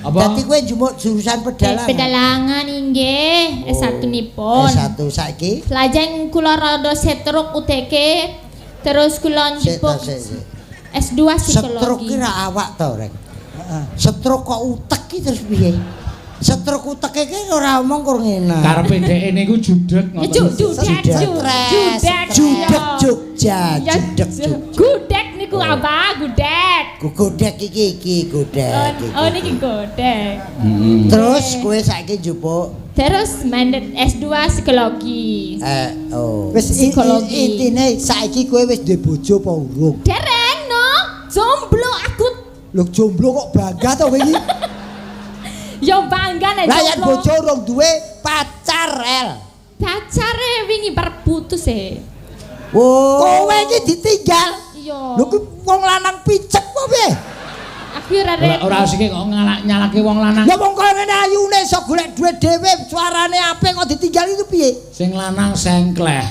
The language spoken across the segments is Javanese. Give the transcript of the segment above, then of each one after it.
Apa? Dadi kowe njumuk jurusan pedalangan. Pedalangan inggih, S1 nipun. S1 saiki. Lajeng kula rada setruk UTK, terus kula Sik ta njupuk sik. sik. S2 Setruk psikologi. ki ra awak to, Rek. Setruk kok utek ki terus piye? Setruk uteke ki ora omong kur ngene. Karepe dheke niku judeg Ya, ngoten. judek, judek, Judeg Jogja, Ya, judeg Jogja. Gudeg niku apa? Gudeg. Godek iki iki godek iki. Oh, niki godeg. Heeh. Terus kowe saiki njupuk Terus mandat S2 psikologi. oh. Wis Psikologi. intine saiki kowe wis duwe bojo apa urung? Dereng no, jomblo aku. Lho jomblo kok bangga to kowe iki? Ya bangga nek Lah yen jomblo. bojo urung duwe pacar el. Pacare wingi bar putus e. Oh. Kowe iki ditinggal. Iya. Lho kuwi wong lanang picek apa piye? Aku ora Ora ora sik kok nyalake wong lanang. Lah wong kaya ngene ayune iso golek duit dhewe, suarane apik kok ditinggal itu piye? Sing lanang sengkleh.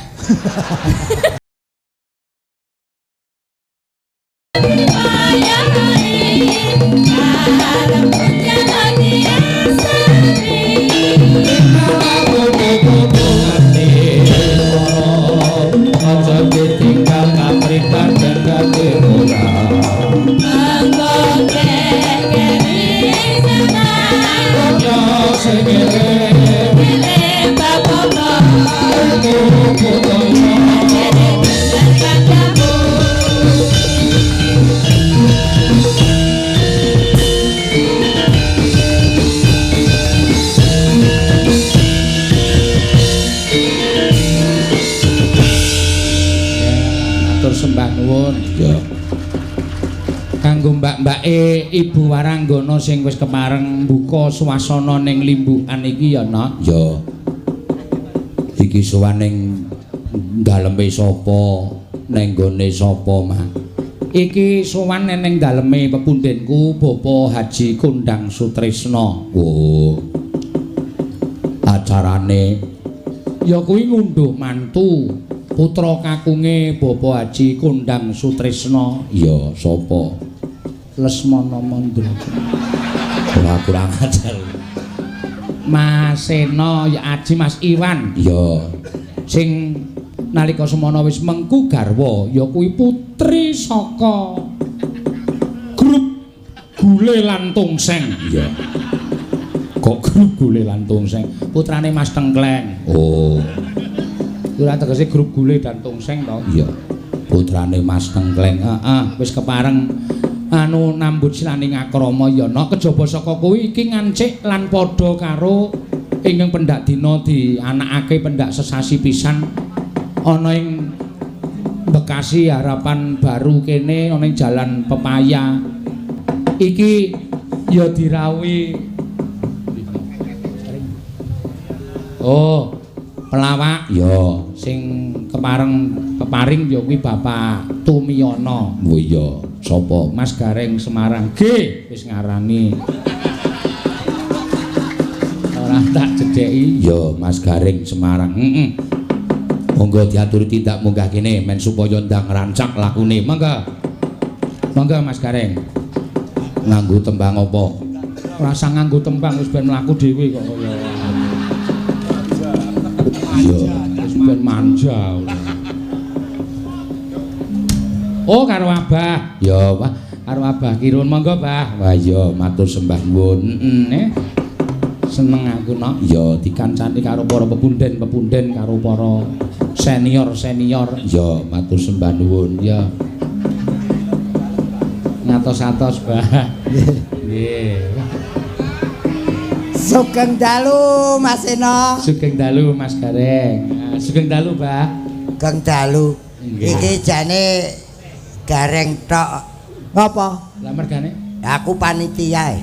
Aja ditinggal kapribaden dadi ora. Ya sing eling Matur sembah nuwun. Ya. Kanggo mbak-mbake Ibu Waranggana sing wis kepareng mbuka swasana ning limbukan iki ya, Nak. Ya. Iki sowan ning daleme sapa? Ning gone sapa, Mas? Iki sowan ning daleme pepundenku Bapak Haji Kondang Sutrisna. Oh. Acarane ya kuwi ngunduh mantu putra kakunge Bapak Haji Kondang Sutrisna. Ya, sapa? Lesmana Mandra. Ora kurang ajar. Mas Sena ya Aji Mas Iwan. Ya. Sing nalika semana wis mengku garwa ya kuwi putri saka grup Gule lan Tongseng. Ya. Kok grup Gule lan Tongseng? Putrane Mas Tengkleng. Oh. Ora tegese grup Gule dan Tongseng to? Iya. Putrane Mas Tengkleng. Heeh, wis kepareng anu nambut silaning akrama ya ana kejaba saka kuwi iki ngancik lan padha karo ingkang pendak dina dianakake pendak sesasi pisan ana ing Bekasi Harapan Baru kene ana ing Jalan Pepaya iki ya dirawuhi. Oh, pelawak ya sing kepareng peparing ya kuwi Bapak Tumiyono. Oh iya, sapa? Mas Gareng Semarang. G wis ngarani. Ora tak jedheki. Ya Mas Gareng Semarang. Heeh. Monggo diaturi tindak munggah kene men supaya ndang rancak lakune. Monggo. Monggo Mas Gareng. Nganggo tembang apa? Ora usah nganggo tembang wis ben mlaku dhewe kok kaya. Iya, wis ben manja. Oh, karo Abah. Ya, Pak. Karo Abah Kirun. Monggo, Bah. Wah, iya, matur sembah nuwun. Heeh. Seneng aku, Nok. Ya, dikancani karo para pepunden-pepunden karo para senior-senior. Ya, matur sembah nuwun. Ya. Ngatos-atos, Bah. Nggih. Sugeng dalu Mas Sena. Sugeng dalu Mas Gareng. Sugeng dalu, Bah. Geng dalu. Iki jane Gareng tok. Ngapa? Lah mergane? Aku panitia.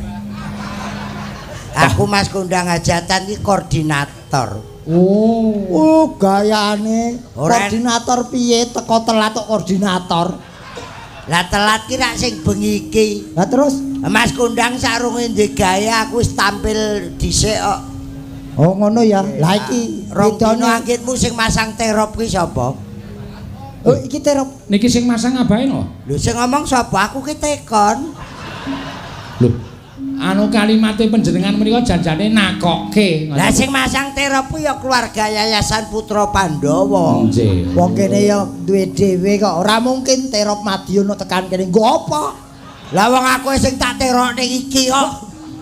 Aku Mas Kondang hajatan iki koordinator. Oh. Oh, gayane Ora- koordinator piye teko telat kok koordinator. Lah telat ki rak sing bengi iki. Lah terus Mas Kondang sarunge ndek gawe aku wis tampil dhisik kok. Oh ngono ya. Lah iki Rong bedane dina anggitmu sing masang terop ki sapa? Oh iki terop. Niki sing masang abahe no? Lho sing ngomong sapa? Aku ki tekon. Lho, Anu kalimate panjenengan menika janjane nakokke. Lah sing masang terop ya keluarga Yayasan Putra Pandhawa. Nggih. Wong kene ya duwe dhewe kok ora mungkin terop Madiun tekan kene. Nggo apa? Lah wong aku sing tak terokne iki kok.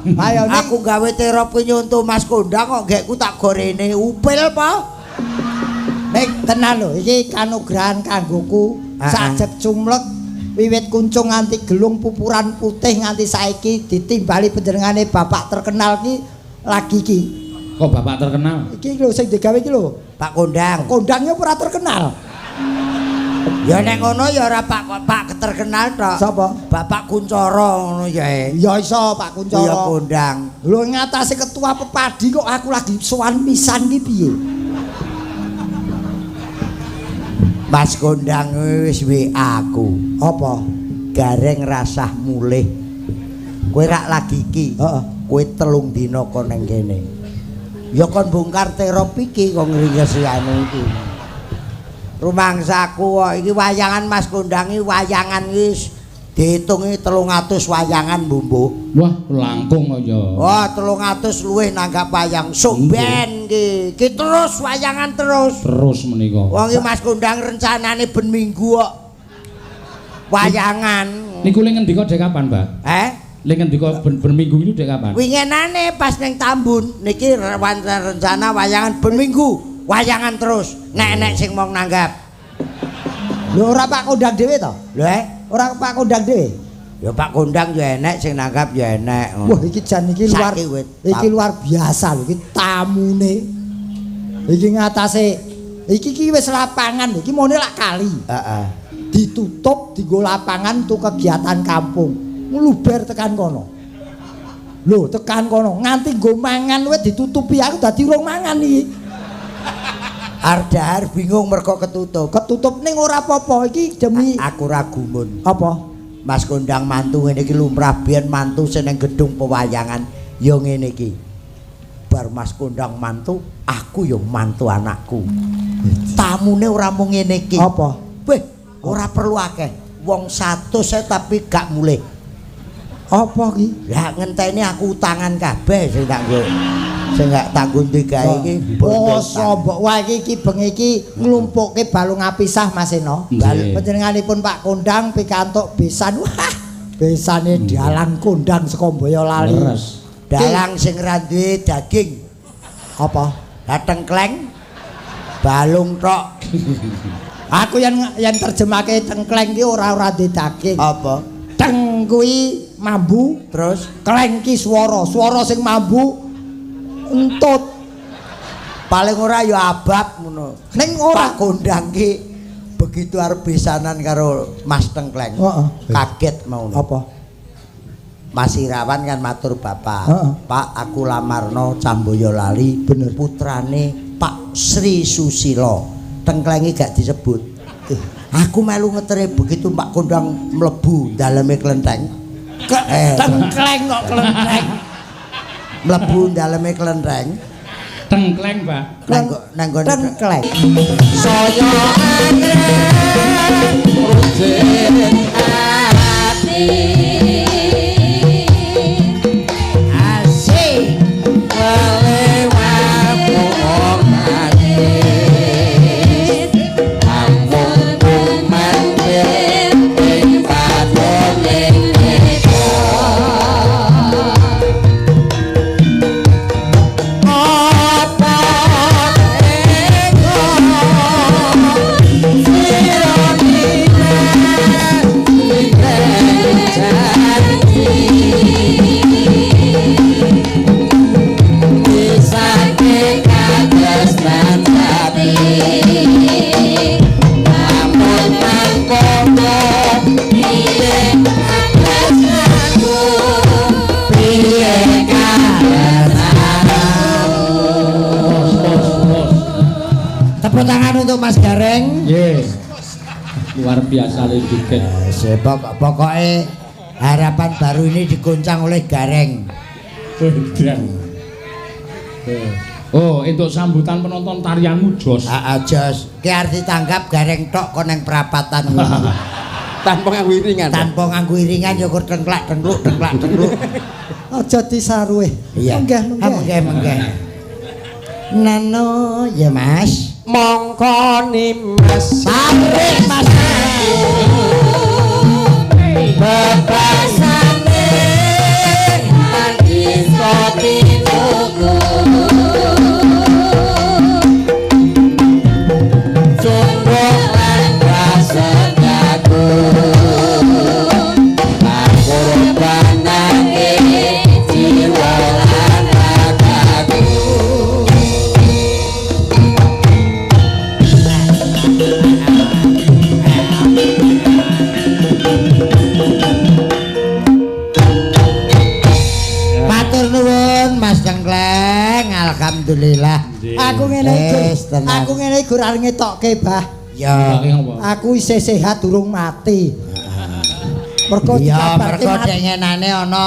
Ayo aku gawe terop kuwi nyonto Mas Kondang kok gekku tak gorene upil apa? Nek tenan lho iki kanugrahan kanggoku sajeg cumlek wiwit kuncung nganti gelung pupuran putih nganti saiki ditimbali panjenengane bapak terkenal ki lagi iki. Kok bapak terkenal? Iki lho sing digawe iki lho, Pak Kondang. Kondangnya ora terkenal. Ya nek ngono ya ora Pak terkenal tok. Sapa? Bapak Kuncoro ngono ya. Ya iso Pak Kuncoro. Ya Kondang. Lho ngatasé ketua Pepadi kok aku lagi sowan pisan ki piye? Mas Kondang wis WA aku. Apa? Gareng rasah mulih. Kowe rak lagi iki. Heeh. Kowe 3 dina kon nang kene. Ya kon bongkar terop iki kok ngringesi anu iki. Rumangsaku kok iki wayangan Mas Kondang iki wayangan wis diitungi 300 wayangan mbumbuh. Wah, langkung kok ya. Wah, 300 luwih nanggap wayang. Sok ben iki. Iki terus wayangan terus. Terus menika. Wong iki Mas Kondang rencanane ben minggu kok. Wayangan. Niku le ngendika dek kapan, Mbak? Eh? Le ngendika ben minggu itu dek kapan? Wingenane pas ning Tambun niki rencana wayangan ben minggu. Wayangan terus. Nek enek sing mong nanggap. Lho ora Pak Kondang dhewe to? Lho eh? Ora Pak Kondang dhewe. Ya Pak Kondang ya enek sing nanggap ya enek. Wah iki jan iki luar iki luar biasa lho iki tamune. Iki ngatasé iki iki wis lapangan iki mone lak kali. Heeh. Ditutup dienggo lapangan untuk kegiatan kampung. Ngluber tekan kono. Lho tekan kono nganti nggo mangan wis ditutupi aku dadi urung mangan iki. Ardahar bingung mergo ketutup. Ketutup ning ora apa-apa iki demi aku ra gumun. Apa? Mas Kondang mantu ngene iki lumrah biyen mantu sing ning gedung pewayangan ya ngene iki. Bar Mas Kondang mantu, aku ya mantu anakku. Tamune ora mung ngene iki. Apa? Weh, ora perlu akeh. Wong 100 tapi gak mulih. Apa ki? Lah ngenteni aku utangan kabeh sing tak nggo. Sing gak tanggung digawe iki. Basa mbok wae iki bengi iki nglumpukke balung apisah Mas Eno. Panjenenganipun Pak Kondang pikantuk besan. Wah, besane dalang kondang saka Boyolali. Dalang sing ra duwe daging. Apa? Lah tengkleng balung tok. Aku yen terjemahke tengkleng ki ora duwe daging. Apa? Teng kuwi mambu, terus kleng ki swara, swara sing mambu entut. Paling ora ya abab ngono. Ning ora Pak Kondang ki begitu arep besanan karo Mas Tengkleng. Heeh. Kaget mau. Apa? Mas Irawan kan matur bapak, Pak aku lamarno cah Boyolali bener putrane Pak Sri Susilo. Tengklengi gak disebut. Aku melu ngetere begitu Pak Kondang mlebu daleme klenteng. Tengkleng kok klenteng. Mlebu daleme klenteng. Tengkleng, Pak. Nang nggone tengkleng. Saya anggrek rujen ati. Asik. Tepuk tangan untuk Mas Gareng. Nggih. Luar biasa juga. Pokoknya harapan baru ini digoncang oleh Gareng. Oh, untuk sambutan penonton tarianmu jos. Heeh, jos. Ki arep ditanggap Gareng tok kon nang perapatan ngono. Tanpa nganggo iringan. Tanpa nganggo iringan ya kur tengklak tengkluk tengklak tengkluk. Aja disaruwe. Iya. Menggeh, menggeh. Menggeh, menggeh. Nano ya Mas. Mongko nimas Tarik Mas. Bebasane iso dituku. Cukup lan prasetyaku pakurbanake jiwa lan ragaku. Matur nuwun Mas Dengkleng, alhamdulillah. Aku ngene iki. Tenan. Aku ngene iki ora ngetokke, Bah. Ya. Aku isih sehat durung mati. Mergo Ya, dikabarke mergo mati. dengenane ana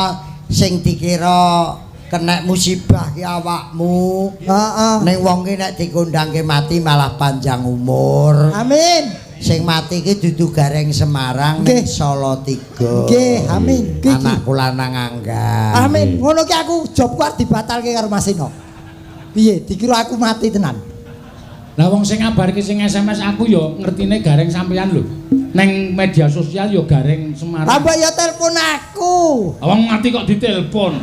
sing dikira kena musibah ki awakmu. Heeh. Ning wong ki nek dikondangke mati malah panjang umur. Amin. Sing mati ki dudu Gareng Semarang ning Nggih. Solo 3. Nggih, amin. Ki- ki. Anakku lanang angga. Amin. Ngono ki aku jobku arep dibatalke karo Mas Seno. Piye? Dikira aku mati tenan. Lah wong sing ngabarke sing SMS aku ya ngertine Gareng sampean lho. Neng media sosial ya Gareng Semarang. Lah mbok ya telepon aku. Wong mati kok ditelepon.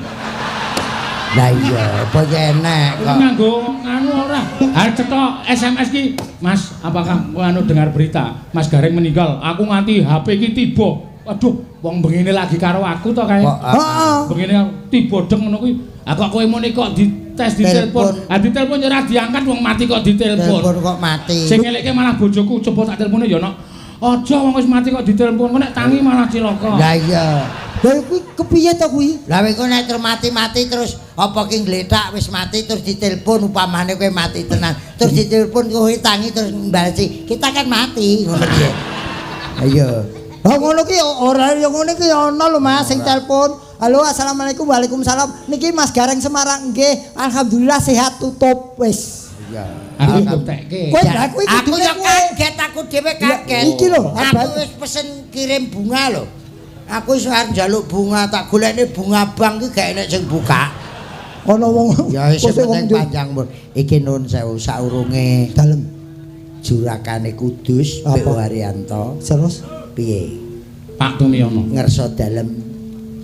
Lah iya, apa ya enek kok. Nganggo nganu ora. Arep cetok SMS ki, Mas, apakah anu dengar berita Mas Gareng meninggal? Aku nganti HP ki tiba. Waduh, wong bengine lagi karo aku to kae. Kok Heeh. Bengine tiba deng ngono kuwi. Aku kok kowe muni kok dites ditelepon. Ah ditelepon ya ora diangkat wong mati kok ditelepon. Telepon kok mati. Sing ngelekke malah bojoku, coba tak telepone ya nok. Aja wong wis mati kok ditelepon, kok nek tangi malah cilaka. Lah iya. Lah kuwi kepiye to kuwi? Lah kowe nek terus mati-mati terus apa ki ngletak wis mati terus ditelepon upamane kowe mati tenan. Terus ditelepon kowe tangi terus mbalesi, kita kan mati ngono piye. Ayo. Lah ngono ki ora ya ngono ki ana lho Mas sing telepon. Halo, assalamualaikum, waalaikumsalam. Niki Mas Gareng Semarang nggih. Alhamdulillah sehat tutup wis. Iya. Aku mbuktekke. Kowe lah kuwi Aku kudune ya kowe. kaget, aku dhewe kaget. Iki lho, aku wis pesen kirim bunga lho. Aku wis arep njaluk bunga, tak golekne bunga bank ki gak enek sing buka. Ana wong Ya wis kose wong penting panjang umur. Iki nun sewu saurunge dalem. jurakane Kudus Apa? PO Haryanto Terus piye? Pak Tumiono. Ngersa dalem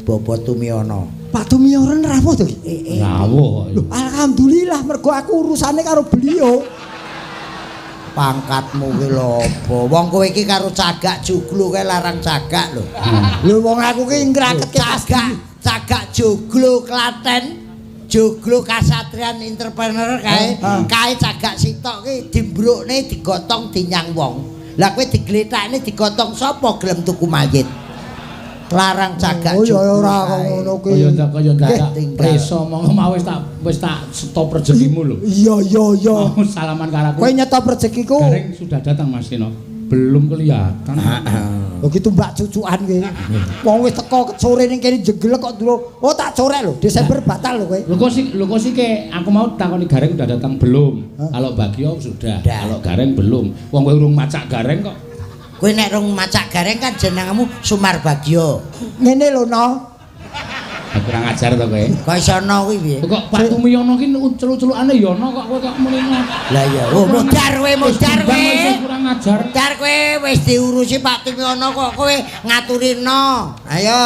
Bapak Tumiono. Pak Tumiono rawuh to iki. Rawuh. Lho, alhamdulillah mergo aku urusane karo beliau. Pangkatmu ki lho apa? Wong kowe iki karo cagak joglo kae larang cagak lho. Lho wong aku ki ngraketke Cagak, cagak joglo Klaten, joglo kasatrian entrepreneur kae, kae cagak sitok ki dimbrukne digotong dinyang wong. Lah kowe digletakne digotong sapa gelem tuku mayit? Larang cagak Oh ya joglo. ora kok kae. ngono kuwi. Kaya ndak kaya ndak Tinggal. preso monggo mau wis tak stop rezekimu lho. Iya iya iya. Mau salaman karo aku. Kowe nyetop rezekiku. Gareng sudah datang Mas Tino. Belum kelihatan. Lho ki tumbak cucukan ki. Wong wis teko sore ning kene jeglek kok dulu. Oh tak corek lho, Desember batal lho kowe. Lho kok sih ke aku mau takoni Gareng udah datang belum? Kalau Bagio sudah, kalau Gareng belum. Wong kowe urung macak Gareng kok. Kowe nek rong macak Gareng kan jenengmu Sumarbagio. Ngene lho no. Kurang ajar to kowe. Kok iso ana kuwi piye? Kok Pak Tumiono ki celu-celukane ya ana kok kowe kok muni ngono. Lah iya, oh modar kowe, modar kowe. Kurang ajar. Modar kowe wis diurusi Pak Tumiono kok kowe ngaturino. Ayo.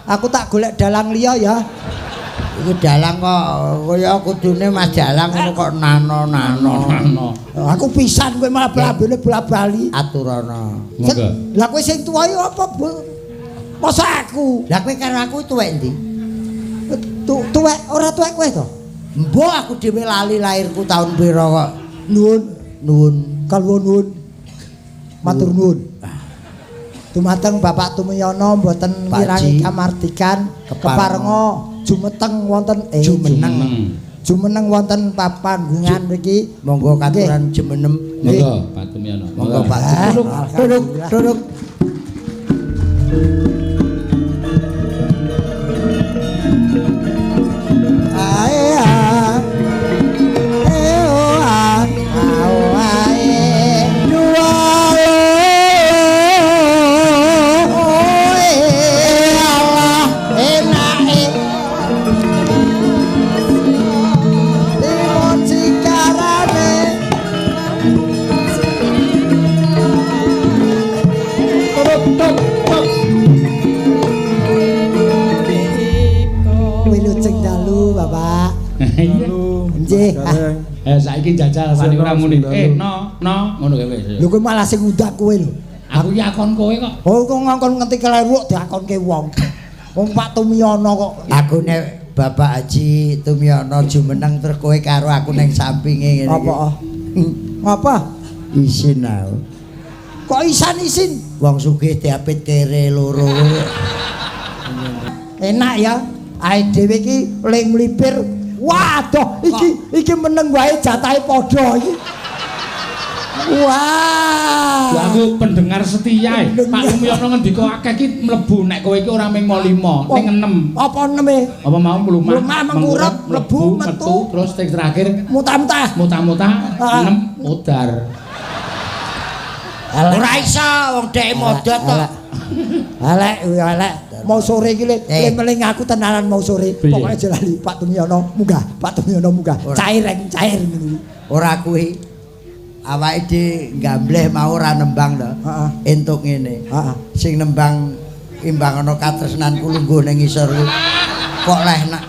Aku tak golek dalang liya ya. Iku dalang kok kaya kudune Mas Dalang ngono kok nano-nano. Nano. Aku pisan kowe malah blabene bola-bali. Aturana. Monggo. Lah kowe sing tuwa iki apa, Bu? Masa aku? Lah kowe karo aku tuwek endi? Tuwek ora tuwek kowe to? Mbok aku dhewe lali lahirku tahun pira kok. Nuwun, Nuwun. kaluwun nuwun. Matur nuwun. Dumateng Bapak Tumiono mboten mirangi kamardikan keparenga jumeteng wonten Jumeneng. Jumeneng wonten papanggungan mriki. Monggo katuran jumenem. Monggo Pak Tumiono. Monggo Pak. Duduk, Duduk, duduk. Ae a. E o a. A o a e. Dua lo. Wilujeng dalu, Bapak. Iya. Nggih. Eh saiki jajal wani ora muni. Eh no, no ngono kae wis. Lho kowe malah sing ngundang kowe lho. Aku iki akon kowe kok. Oh, kok ngongkon ngerti kleru kok diakonke wong. Wong Pak Tumiono kok. Aku nek Bapak Haji Tumiono jumeneng terus kowe karo aku ning sampinge ngene iki. Apa? Ngapa? Isin aku. Kok isan isin? Wong sugih diapit kere loro. Enak ya. Ae dhewe iki ling mlipir. Waduh, iki meneng wae jatahe padha iki. Wah. Lah aku pendengar setia e. Pak Tumiono ngendika akeh iki mlebu nek kowe iki ora ming 5, ning 6. Apa 6 e? Apa mau mlumah, Mlumah, mengkurep, mlebu, metu, terus sing terakhir Mutah-mutah. mutah-mutah 6 modar. Ora iso wong dhek modot kok. Elek, elek. Mau sore iki le meling aku tenanan mau sore. Pokoke aja lali Pak Tumiono munggah, Pak Tumiono munggah. Cair reng, cair ngono. Ora kuwi. Awake dhewe nggambleh mau ora nembang to. Heeh. Entuk ngene. Heeh. Sing nembang imbang ana katresnanku lungguh ning ngisor kuwi. Kok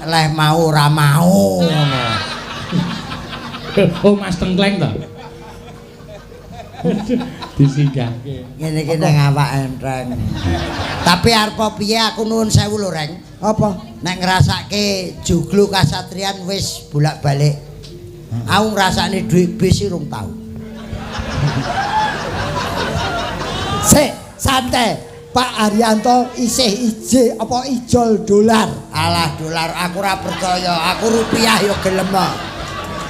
leh mau ora mau ngono. Oh Mas Tengkleng to. Disinggahke. Ngene iki nang awak enteng. Tapi arep piye aku nuwun sewu lho, Reng. Apa? Nek ngrasake joglo kasatriyan wis bolak-balik. Aku ngrasakne dhuwit bis urung tau. Sik, santai. Pak Haryanto isih ije apa ijol dolar. Alah dolar aku ora percaya, aku rupiah ya gelem kok.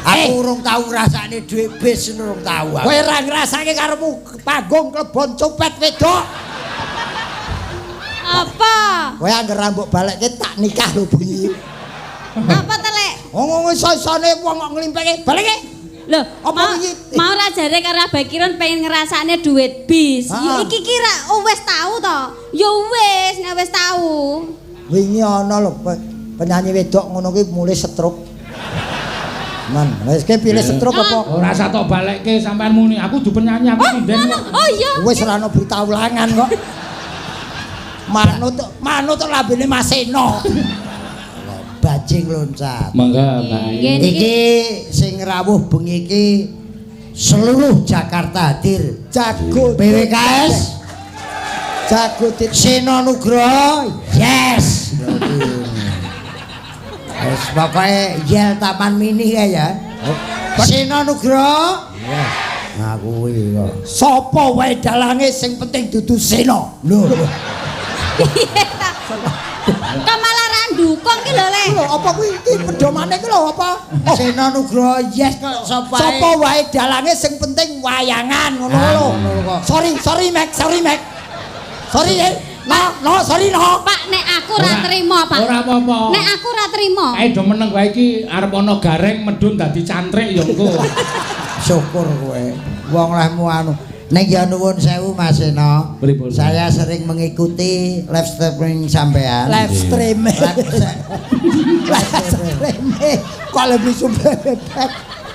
Aku urung tau ngrasakne dhuwit bis urung tau aku. Kowe ora ngrasake karepmu panggung klebon copet wedok. Apa? Kowe angger rambut balekke tak nikah lho bengi. Apa telek? Wong iso-isone wong kok nglimpekke balekke. Lho, apa iki? Mau ra jare karo Abah Kirun pengen ngrasakne duit bis. Iki kira wis tau to? Ya wis, nek wis tau. Wingi ana lho penyanyi wedok ngono kuwi mulih stroke. Man, wis ke pilih stroke apa? Ora usah tok balekke sampean muni, aku dudu penyanyi aku sinden kok. Oh iya. Wis ora ana berita ulangan kok. Manut manut lambene Mas Seno. Bajing loncat. Monggo, Pak. Iki sing rawuh bengi iki seluruh Jakarta hadir. Jago PWKS, Jago Seno Nugroho, yes. Wis pokoke yel Taman Mini kae ya. Seno Nugroho. Yes. Nah kuwi kok. Sapa wae dalange sing penting dudu Seno. Lho. Kok malah ra ndukung ki lho, Le. Lho apa kuwi iki pedomane ki lho apa? Seno Nugroho yes kok sapa ae. Sapa wae dalange sing penting wayangan ngono lho. Sorry, sorry Mek, sorry Mek. Sorry eh. No, no, sorry no. Pak, nek aku ora trimo, Pak. Ora apa-apa. Nek aku ora trimo. Kae do meneng wae iki arep ana gareng medhun dadi cantrik ya engko. Syukur kowe. Wong lehmu anu. Nek ya nuwun sewu Mas Seno. Saya sering mengikuti live streaming sampean. Live streaming. Live streaming. Kok lebih subebek.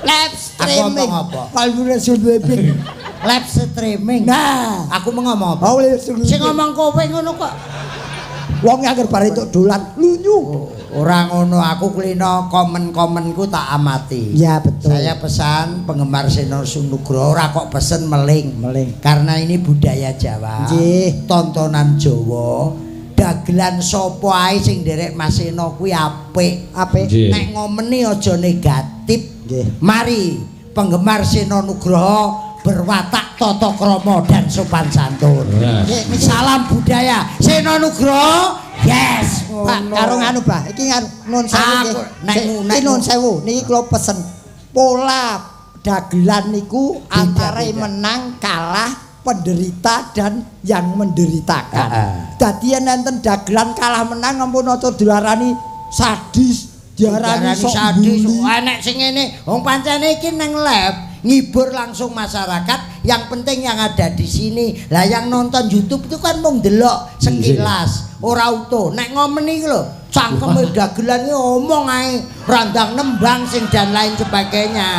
Live streaming. Aku ngomong apa? Kalau lebih subebek. Live streaming. Nah, aku mau ngomong apa? Sing ngomong kowe ngono kok. Wong angger bar entuk dolan lunyu. Ora ngono, aku kulino komen-komenku tak amati. Ya betul. Saya pesan penggemar Seno Nugroho ora kok pesen meling. Meling. Karena ini budaya Jawa. Nggih. Tontonan Jawa. Dagelan sapa ae sing nderek Mas Seno kuwi apik. Apik. Nek ngomeni aja negatif. Nggih. Mari penggemar Seno Nugroho berwatak tata krama dan sopan santun. Yes. Salam budaya Seno Nugroho. Yes. Pak karo nganu Bah, iki nuwun sewu nggih. Nuwun sewu niki kula pesen pola dagelan niku antara menang kalah penderita dan yang menderitakan. Dadi yen enten dagelan kalah menang ampun aja diarani sadis, diarani sok sadis. Enek sing ngene, wong pancene iki nang lab ngibur langsung masyarakat, yang penting yang ada di sini. Lah yang nonton YouTube itu kan mung ndelok sekilas, ora utuh. Nek ngomeni iki lho, cangkeme dagelan iki omong ae, randang nembang sing dan lain sebagainya.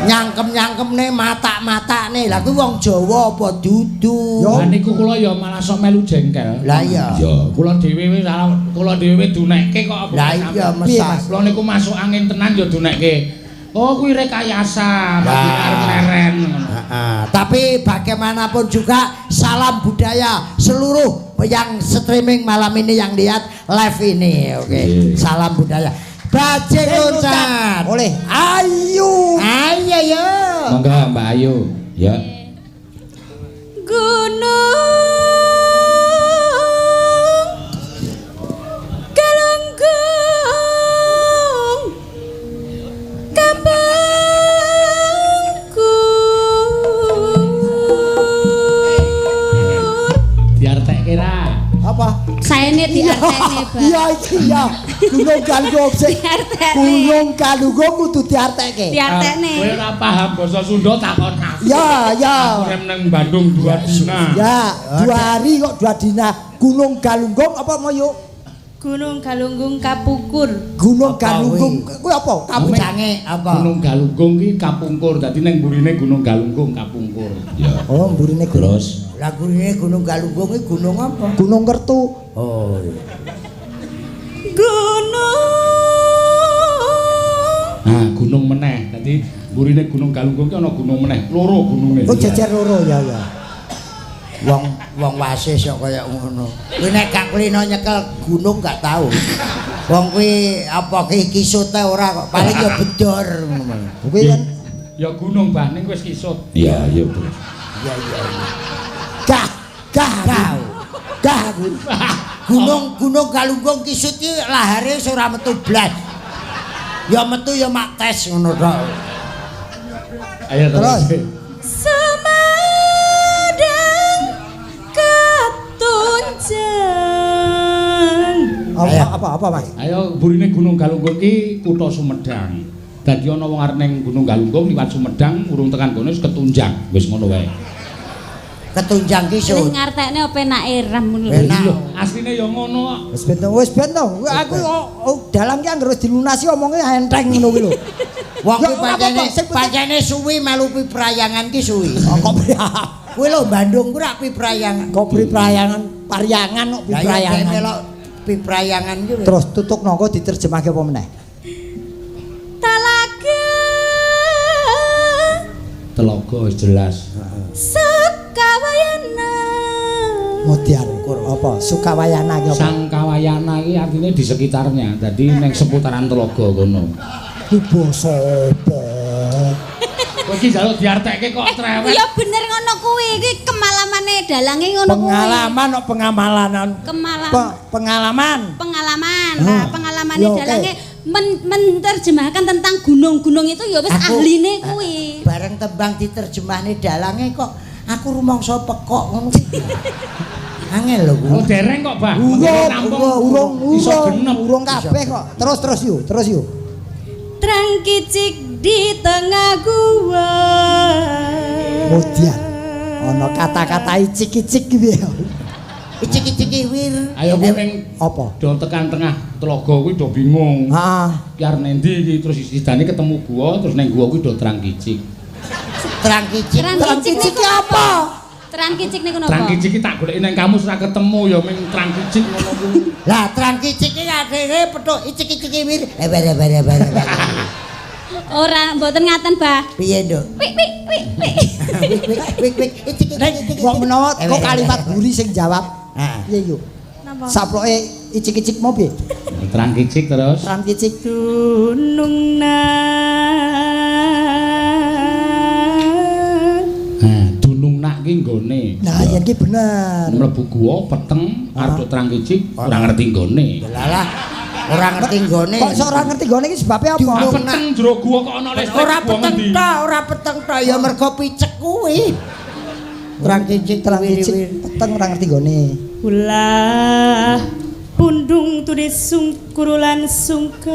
Nyangkem-nyangkemne matak-matakne. Lah kuwi wong Jawa apa dudu? Lah niku kula ya malah sok melu jengkel. Lah iya. Ya, kula dhewe wis kula dhewe dunekke kok apa. Lah iya Piye, Mas? Kula niku masuk angin tenan ya dunekke. Oh kuwi rekayasa, arep leren ngono. Heeh. Tapi bagaimanapun juga salam budaya seluruh yang streaming malam ini yang lihat live ini. Oke. Iya. Salam budaya. Bajing loncat. Oleh Ayu. Ayo yo. Monggo Mbak Ayu. Ya. Gunung Galunggung Kapengkur. Diartekke ra. Apa? Saene diartekne, Bang. Iya iki ya. Gunung Galunggung sing Diartekne. Gunung Galunggung kudu diartekke. Diartekne. Kowe ora paham basa Sunda takon aku. Ya, ya. Aku rem nang Bandung 2 dina. Ya, 2 hari kok 2 dina. Gunung Galunggung apa mau yuk? Gunung Galunggung Kapungkur. Gunung Apa Galunggung kuwi? kuwi apa? Kamu Kabucange apa? Gunung Galunggung ki kapungkur. Dadi ning mburine Gunung Galunggung kapungkur. Ya. Oh, mburine gunung. Terus Lah gurine Gunung Galunggung iki gunung apa? Gunung Kertu. Oh. Iya. Gunung nah gunung meneh. Dadi mburine Gunung Galunggung ki ana gunung meneh, loro gununge. Oh, jejer loro ya ya. Wong wong wasis kok kaya ngono. Kuwi nek gak kulino nyekel gunung gak tau. Wong kuwi apa ki kisute ora kok, paling ya bedor ngono. Kuwi kan Ya gunung bah ning wis kisut. Iya, iya terus. Iya iya. gah gah Gah. gah kuwi. Gunung Gunung Galunggung kisut ki lahare wis ora metu blas. Ya metu ya mak tes ngono tok. Ayo terus. Terus. Semadang Ketunjang. Apa apa apa Mas? Ayo burine Gunung Galunggung ki kutha Sumedang. Dadi ana wong arep ning Gunung Galunggung liwat Sumedang urung tekan kono wis ketunjang. Wis ngono wae. Ketunjang Wis kisut. ngartekne apa penake ram ngono lho. Penak. Lho, asline ya ngono kok. Wis ben to, wis ben to. Aku dalang ki anggere wis dilunasi omonge enteng ngono kuwi lho. Wong Ya, kuwi ora pancene apa-apa, sing penting- pancene suwi melu piprayangan ki suwi. Oh, kok Kuwi lho Bandung kuwi rak piprayangan. kok priprayangan pariangan kok Lah iya dhek piprayangan. melok piprayangan ki. Terus tutuk nangka diterjemahke apa meneh? Talaga Telaga wis jelas. Sukawayana. Modiar apa? Sukawayana ki apa? Sang Kawayana iki artine di sekitarnya. Dadi ning seputaran telaga kono. Ki basa apa? Kowe iki njaluk diartekke kok trewet. Ya bener ngono kuwi, iki kemalamane dalange ngono kuwi. Pengalaman kok pengamalanan. Kemalam Pengalaman. pengalaman. Ah. Nah, pengalamane Ya, oke. dalange menerjemahkan tentang gunung-gunung itu ya wis Aku- ahline kuwi. Bareng tembang diterjemahne dalange kok aku rumangsa pekok ngono kuwi. Angel lho Oh kuwi. dereng kok, Bah. Urung, Mengko urung, iso urung, genep. urung kabeh kok. Terus terus yuk, terus yuk. Terang kicik di tengah gua. Modiar. Ana kata-kata icik-icik ki piye? Icik-icik wir. Ayo kowe ning Apa? do tekan tengah telaga kuwi do bingung. Heeh. Ki arep nendi iki terus sidane ketemu gua terus ning gua kuwi do terang kicik. Terang kicik. Terang Terang kicik kicik niku ki apa? Terang kicik niku napa? Terang kicik iki tak goleki ning kamus ora ketemu ya ming terang kicik ngono kuwi. Lah terang kicik iki adene petuk icik-icik wir. Eh bare bare bare. Ora mboten ngaten, Bah. Piye, Nduk? Wik wik wik wik. Wik wik wik wik icik icik icik. Wong menawa kok kalimat buri sing jawab. Heeh. Piye yuk? Napa? Saploke icik-icik mau piye? Terang kicik terus. Terang kicik. Gunung Nah, dunung nak ki nggone. Nah, yen ki bener. Mlebu gua peteng arep do terang kicik ora ngerti nggone. Lah ora ngerti nggone. Kok iso ora ngerti nggone iki sebabe apa? Ah, peteng jero gua kok ana listrik Ora gua peteng ngendi? ta, ora peteng ta ya mergo picek kuwi. Terang kicik Terang kicik peteng ora ngerti nggone. Ulah pundung tulis sungkurulan sungkeng.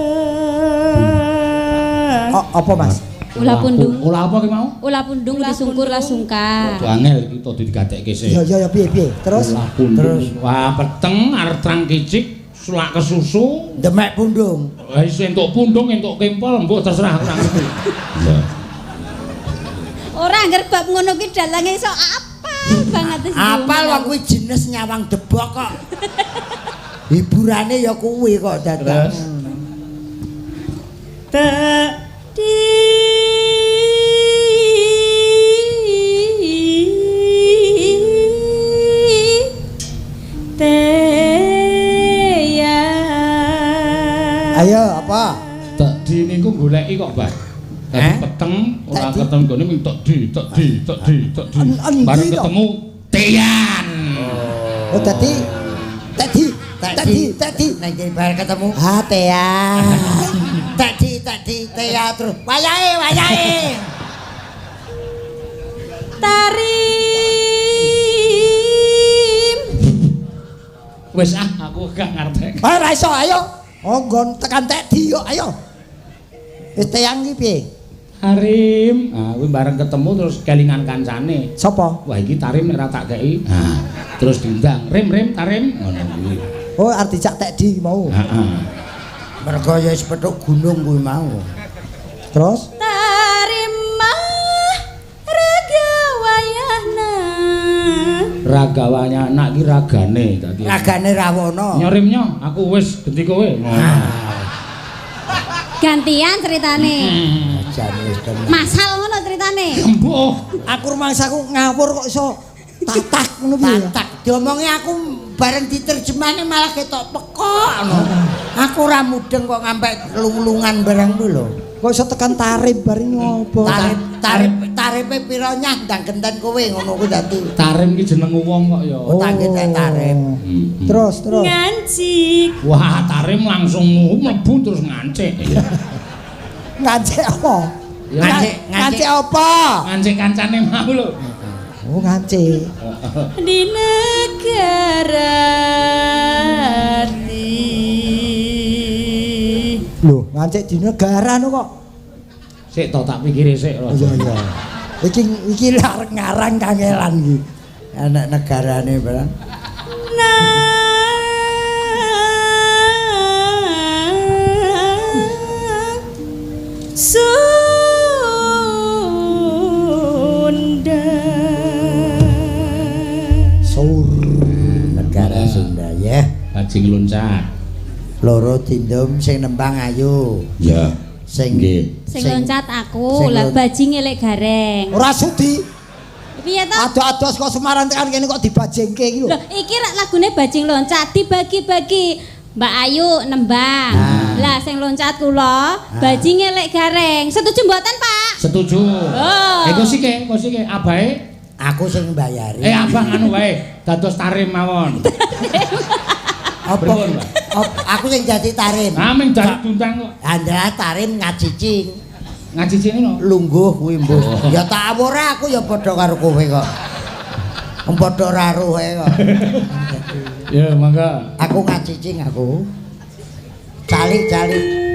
Oh, apa Mas? Ulah pundung. Ulah apa ki mau? Ulah pundung disungkur lah sungkar. Rada angel iki to digatekke sik. Ya ya ya piye piye. Terus Ulah pundung. Wah, peteng arep terang kicik sulak kesusu. Demek pundung. Wis entuk pundung, entuk kempol, mbok terserah aku ora ngerti. Iya. Ora angger bab ngono ki dalange iso apal banget wis. Apal wong kuwi jenis nyawang debok kok. Hiburane ya kuwi kok dadak. Tek di teya. Ayo apa? Tek di niku goleki kok, Mbah. Dadi peteng ora ketemu gone ming tek di tek di tek di tek di. Bareng ketemu teyan. Oh dadi tek di tek di tek di nek bar ketemu ha teyan. Tek di tek di teya terus wayahe wayahe. Tarim. Wis ah aku gak ngerti. Ora iso ayo. Oh nggon tekan tek di yo ayo. Wis teyang iki piye? Tarim. Ah kuwi bareng ketemu terus kelingan kancane. Sapa? Wah iki Tarim nek ora tak kei. Nah, terus diundang, "Rim rim Tarim." Ngono kuwi. Oh arep dijak tek di mau. Heeh. Mergo ya wis petuk gunung kuwi mau. Terus Tarim mah raga wayahna. Raga wayahna iki ragane dadi. Ragane Rawana. Nyorimnya aku wis genti kowe. Gantian ceritane. Jane wis tenan. Masal ngono ceritane. Embuh. Aku rumangsaku ngawur kok iso tatak ngono piye? Tatak diomongi aku bareng diterjemahne malah ketok pekok ngono. Aku ora mudeng kok ngampe lung-lungan barang kuwi lho. Kok iso tekan tarif bareng ngopo? Tarif tarif tarife pira nyah ndang genten kowe ngono kuwi dadi. Tarim ki jeneng wong kok ya. Oh, tak genten tarim. Terus terus. Ngancik. Wah, tarim langsung mlebu terus ngancik. Ngancik apa? Ngancik, ngancik apa? Ngancik kancane mau lho. Oh, ngancik. Di negara di. Lho, ngancik di negara no kok. Sik to tak pikire sik lho. Iya iya. Iki iki arep ngarang kangelan iki. Anak negarane barang. Sunda. Sur negara Sunda ya. Bajing loncat. Loro tindum sing nembang ayu. Ya. Sing sing loncat aku, lah bajing elek gareng. Ora sudi. Piye to? Ado-ado saka Semarang tekan kene kok dibajingke iki lho. Lho, iki rak lagune bajing loncat dibagi-bagi. Mbak Ayu nembang. Lah sing loncat kula, bajing elek gareng. Setuju mboten, Pak? Setuju. Oh. Eh kosike, kosike abahe aku sing mbayari. Eh abah anu wae, dados tarim mawon. Apa? Aku sing dadi tarim. Ah ming dadi diundang kok. Andra tarim ngacicing. Ngacicing ngono. Lungguh kuwi mbuh. Ya tak ora aku ya padha karo kowe kok. Padha ra rohe kok. Ya mangga. Aku ngacicing aku. Calik-calik.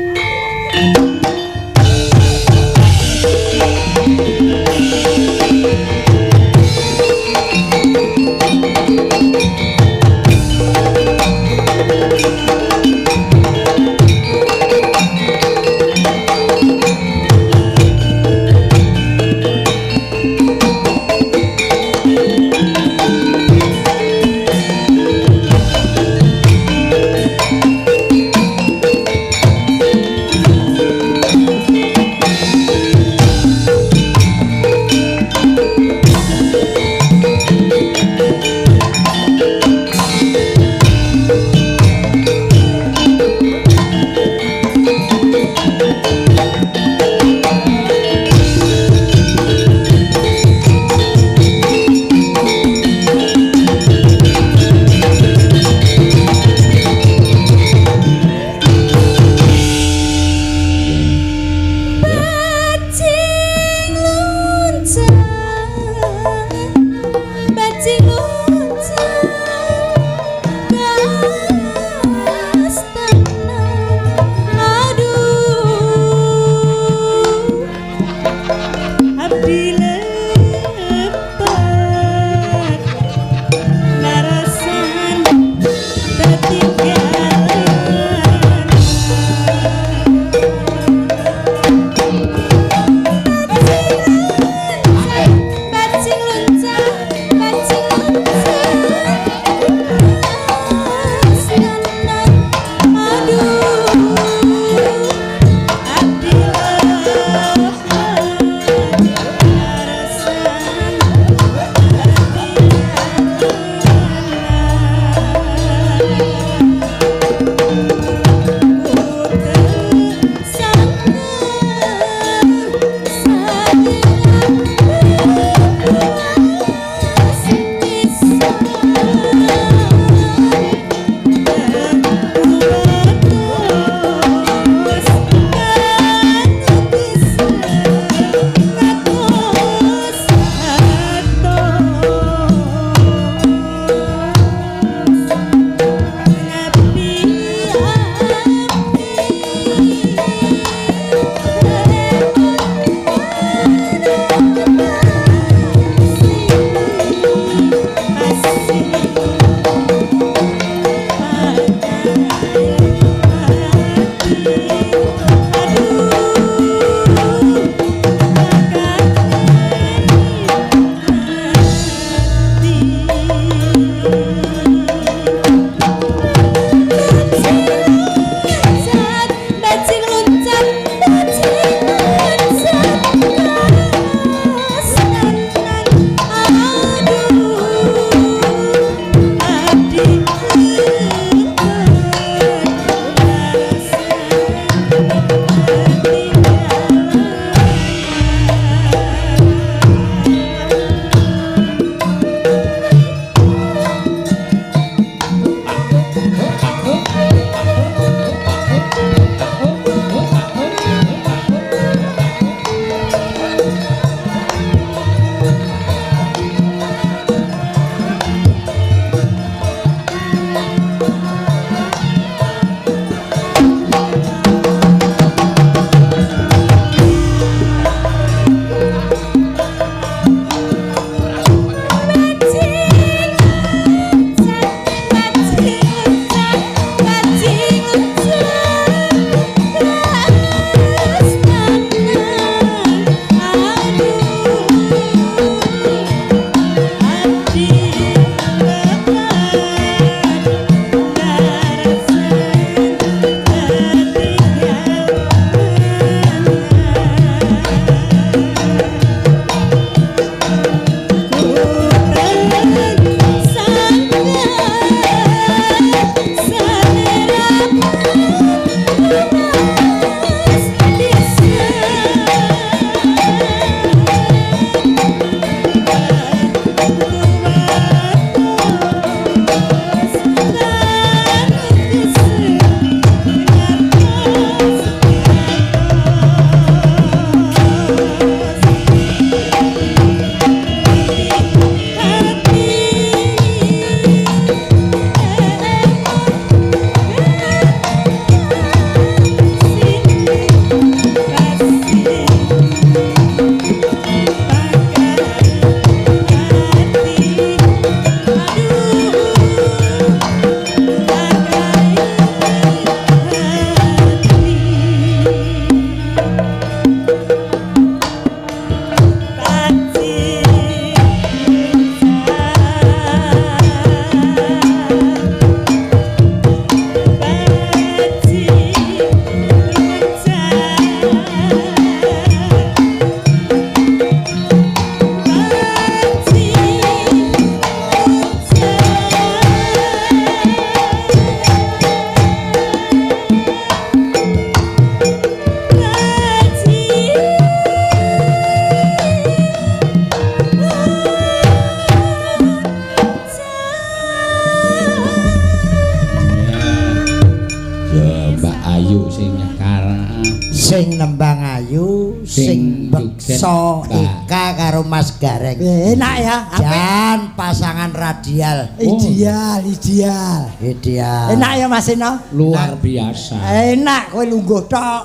Sing nembang ayu, sing beksa Eka karo Mas Gareng. Enak ya. Jan pasangan radial. Ideal, ideal. Ideal. Enak ya Mas Seno? Luar biasa. Enak kowe lungguh tok.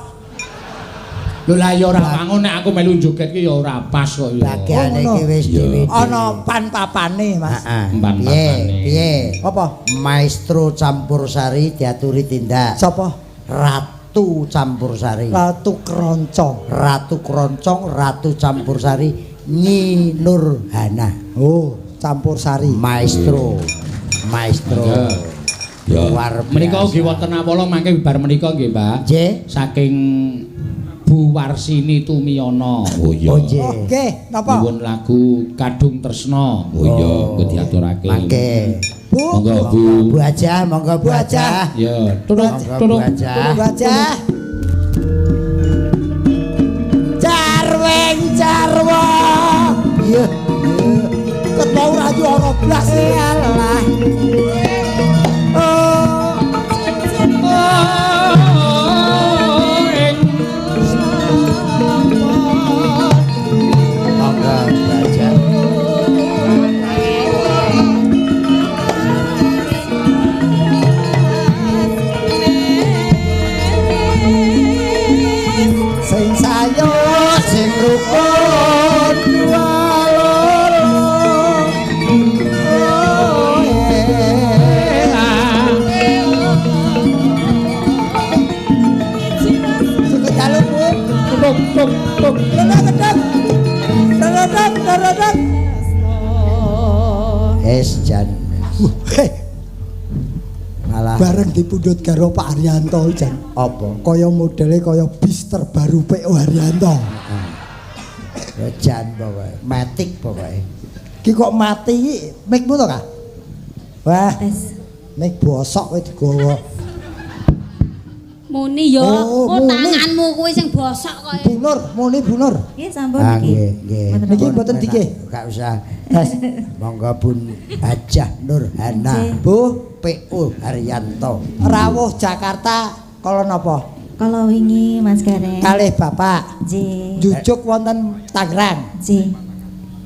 Lho lah ya ora wangun nek aku melu joget ki ya ora pas kok ya. Bagiane iki wis dhewe. Ana pan papane, Mas. Heeh. Pan papane. Piye? Apa? Maestro Campursari diaturi tindak. Sapa? Ratu Campursari. Ratu Kroncong. Ratu Kroncong, Ratu Campursari Nyi Nurhana. Oh, Campursari. Maestro. Maestro. Ya. Luar biasa. Menika ugi wonten awala mangke bibar menika nggih, Mbak. Nggih. Saking Bu Warsini Tumiyono. Oh iya. Oh nggih. Nggih, napa? Nyuwun lagu Kadung Tresna. Oh iya, engko diaturake. Mangke. Bu, Monggo Bu. Bu Hajah, monggo Bu Hajah. Ya, turun Monggo Bu turun. Hajah. Bu Hajah. Jarweng jarwa. Iya. Ket mau ora yo ora blas Alah. Oh. Monggo Bu Hajah. Sing sayur Sing rukun waloro. Oh, sugeng dalu Bu. Tuk tuk tuk. Lelek Lelek lelek. Es jan. Heh, Malah bareng dipundhut karo Pak Haryanto jan. apa? Kaya modele kaya bis terbaru PO Haryanto. Ya jan pokoke. Matic pokoke. Ki kok mati iki mikmu to, Kak? Wah, Tes. mik bosok kowe digawa. Muni yo, Oh, oh, muni. tanganmu kuwi sing bosok kok. Bu Nur, muni Bu Nur. Nggih sampun Ah niki. nggih, nggih. Niki mboten dikih. Gak usah. Monggo Bun Hajah Nurhana. Nggih. Bu, PO Haryanto. rawuh Jakarta kala napa? Kala wingi Mas Gareng. Kalih Bapak. Nggih. Jujuk wonten Tangerang. Nggih.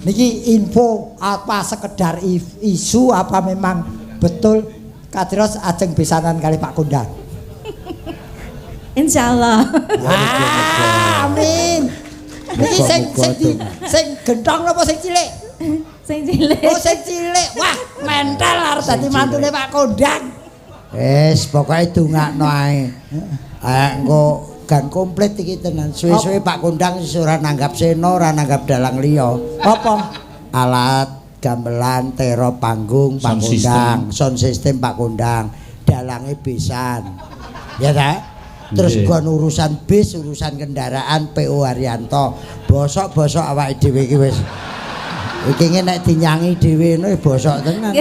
Niki info apa sekedar isu apa memang betul kados ajeng besanan kali Pak Kondang. Insyaallah. Ah, amin. Niki sing sing sing gentong napa sing cilik? Sing cilik. Oh sing cilik. Wah, mental arep dadi mantune Pak Kondang. Wis pokoke dongakno ae. Ah engko gan komplit iki tenan. Suwe-suwe Pak Kondang wis ora nanggap seno, ora nanggap dalang liya. Apa? Alat gamelan, tero panggung Pak Sound Kondang, sound system Pak Kondang, dalange besan. Ya ta? Terus Nggih. gon urusan bis, urusan kendaraan PO Haryanto. Bosok-bosok awake dhewe iki wis. Iki nek dinyangi dhewe ngono bosok tenan.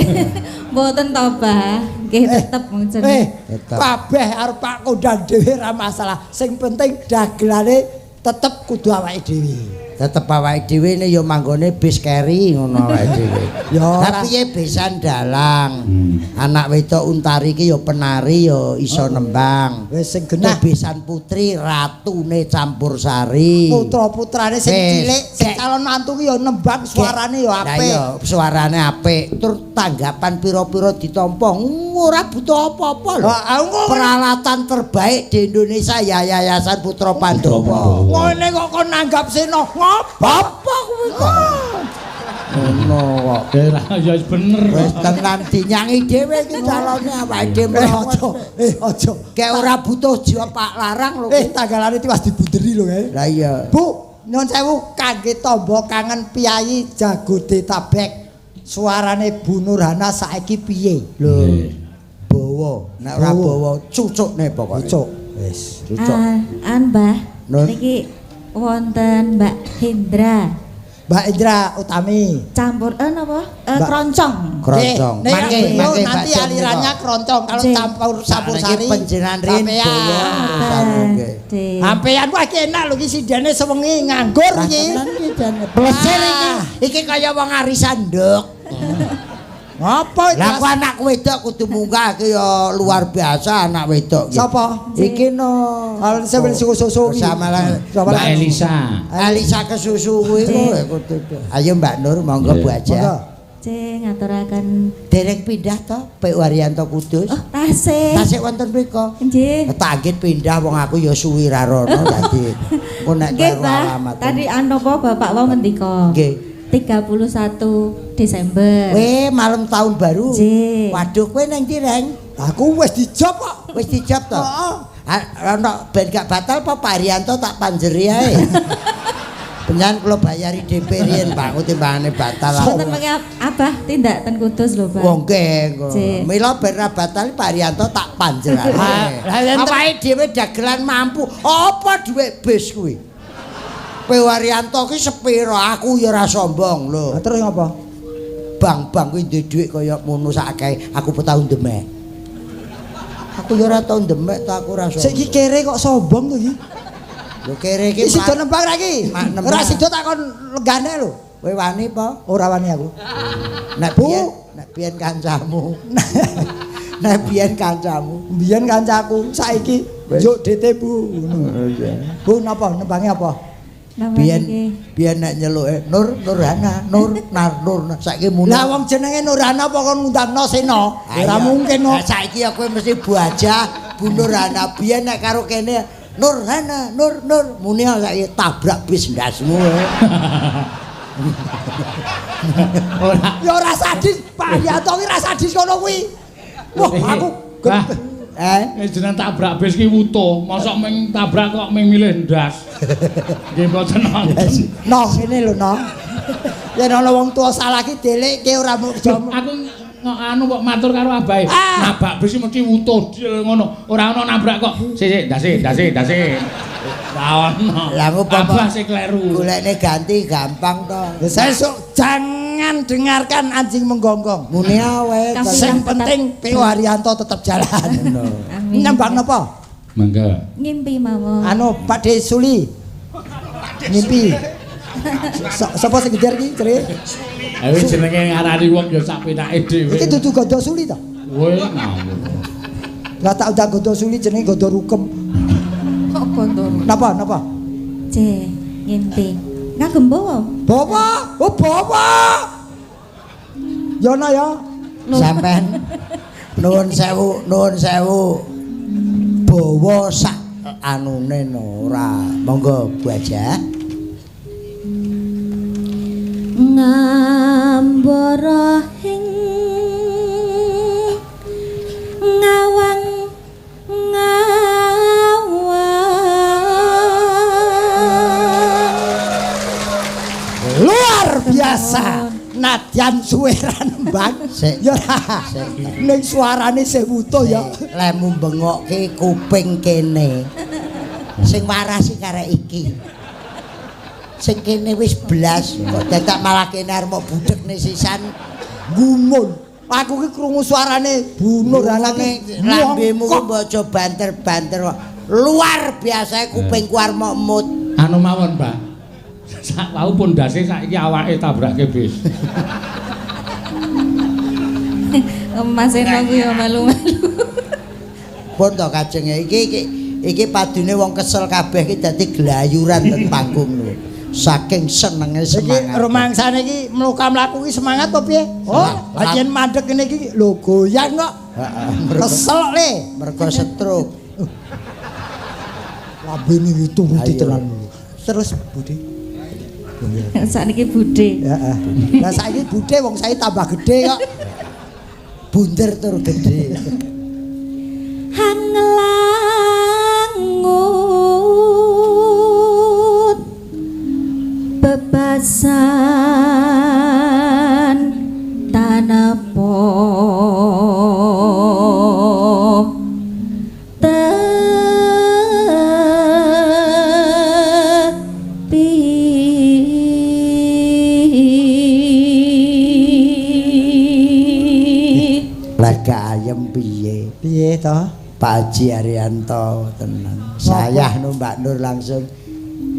Mboten to, Bah. Nggih tetep jeneng. Tetep. Kabeh arep Pak Kondang dhewe ora masalah. Sing penting dagelane tetep kudu awake dhewe. Tetep awake dhewe ne ya manggone bis keri ngono awake dhewe. Ya ora. Tapi ya besan dalang. Anak wedok Untari iki ya penari ya iso nembang. Wis sing Genah genah besan putri ratune Campursari. putra-putrane sing Wis. cilik, sing calon mantu ki ya nembang suarane ya Lah apik. iya, suarane apik. Tur tanggapan pira-pira ditampa ora butuh apa-apa lho. Wah, aku Peralatan terbaik di Indonesia ya Yayasan Putra Pandowo. ngene kok kon nanggap seno. Ngopo? Apa kuwi kok? Ngono kok. Ya wis bener. Wis tenan dinyangi dhewe iki calone awake dhewe. Aja, aja. Kayak ora butuh jiwa Pak Larang lho. Tanggalane tiwas dibunderi lho kae. Lah iya. Bu, nyun sewu kangge tamba kangen piyayi Jagodetabek. Suarane Bu Nurhana saiki piye? Lho. Bawa, nek ora bawa cucukne pokoke. Cucuk. Wis. Cucuk. An Mbah. Nun. Niki wonten Mbak Hendra. Mbak Indra Utami. Campur napa? Mbak- Kroncong. Kroncong. Nek Mangke, beliau mangke nanti Mbak alirannya kroncong kalau Nggih. campur campur Sakniki sari. panjenengan riyin Sampeyan. nggih. Nggih. Sampeyan wah iki enak lho iki sindene sewengi nganggur iki. Tenan iki jane. Plesir iki. Iki kaya wong arisan nduk. Apa Lah aku anak wedok kudu munggah iki ya luar biasa anak wedok iki. Sapa? Iki no. Al sing susu-susu iki. Sama lah. Sapa Mbak Elisa. Elisa kesusu kuwi kowe kudu. Ayo Mbak Nur monggo Bu Aja. Cek ngaturaken Dereng pindah to Pak Waryanto Kudus. Oh, tasih. Tasih wonten mriku. Nggih. Tak anggit pindah wong aku ya suwi ra rono dadi engko nek Nggih, kleru Pak. alamat. Tadi anopo Bapak wau ngendika? Nggih. 31 Desember. Weh, malam tahun baru. Nggih. Waduh, kowe nang ndi, Reng? Aku wis dijob kok. Wis dijob to? Heeh. Ana ben gak batal apa Pak Haryanto tak panjeri ae. Benyan kula bayari DP riyen, Pak, ku timbangane batal. Wonten mengke Abah tindak ten Kudus lho, Pak. Wong nggih. Nggih. Mila ben ra batal Pak Haryanto tak panjerane. Awake dhewe dagelan mampu. Apa dhuwit bis kuwi? Pak Haryanto ki sepira? Aku ya ora sombong lho. Lah terus ngapa? Bang-bang kuwi duwe dhuwit kaya ngono sak akeh, aku pe tau ndemek. Aku ya ora tau ndemek to aku ora sombong. Sik iki kere kok sombong to iki. Lho kere iki Iki sida nembang ra iki? Ora sida takon lenggane lho. Kowe wani apa? Ora wani aku. Nek biyen, nek biyen kancamu. Nek biyen kancamu. Biyen kancaku, saiki njuk DT Bu ngono. Bu napa nembange apa? Biyen biyen nek nyeluke Nur Nurhana, Nur Nar Nur saiki muni. Lah wong jenenge Nurhana apa kon ngundangno Sena? Ora mungkin no. Lah saiki ya kowe mesti Bu Aja, Bu Nurhana. Biyen nek karo kene Nurhana, Nur Nur muni saiki tabrak bis ndasmu. Ora. Ya ora sadis, Pak Haryanto ki ora sadis kono kuwi. Wah, aku jeneng tabrak bis ki wutuh, mosok ming tabrak kok ming milih ndas. Nggih mboten wonten. No, ngene lho, no. Yen ana wong tuwa salah ki delekke ora mung aku anu kok matur karo abahe. Nabrak bis mesti wutuh ngono. Ora ana nabrak kok. Sik sik ndase ndase ndase. Ora ono. Lah ngopo Abah sing kleru. Golekne ganti gampang to. Sesuk jangan dengarkan anjing menggonggong. Muni awe. Sing penting PO Haryanto tetep jalan. Amin. Nembang napa? Mangga. Ngimpi mawon. Anu Pak De Suli. Ngimpi. Sapa sing geger iki jere? Ayo jenenge ngarani wong ya sak penake dhewe. Iki dudu Gondo Suli to? Kowe ngawur. Lah tak undang Gondo Suli jenenge Gondo Rukem. Kok Gondo? Napa napa? C, ngimpi. Ngagem bawa? Bawa, oh bawa. Yono ya. Sampean nuwun sewu, nuwun sewu. Bawa sak anune no ora. Monggo Bu Aja. Ngambara ing ngawang ngawang. Luar biasa. Nadyan suwe ra nembang. Ya ora. Ning suarane sih wutuh ya. Lemu bengokke kuping kene. Sing waras sing karek iki. Sing kene wis blas kok dadak malah kene arep mok budhekne sisan gumun. Aku ki krungu suarane Bu Nurhana ki lambemu ku mbok aja banter-banter. Luar biasa kupingku arep mok mut. Anu mawon, Mbak. Sak wau pondase saiki awake tabrake bis. Mas Eno ku ya malu-malu. Pun to kajenge iki iki padune wong kesel kabeh iki dadi glayuran ten panggung lho. Saking senenge semangat. Iki rumangsane iki mluka-mlaku iki semangat apa piye? Oh, lha yen mandek ngene iki lho goyang kok. Heeh. Kesel le. Mergo stroke. Lambene iki turuti tenan. Terus Bude. Sakniki Bude. Heeh. Lah saiki Bude wong saiki tambah gedhe kok. Bunder tur gedhe. Hanglangut bebasan tanapo tepi. Lega ayem piye? Piye to? Pak Haji Haryanto tenang. Sayah no Mbak Nur langsung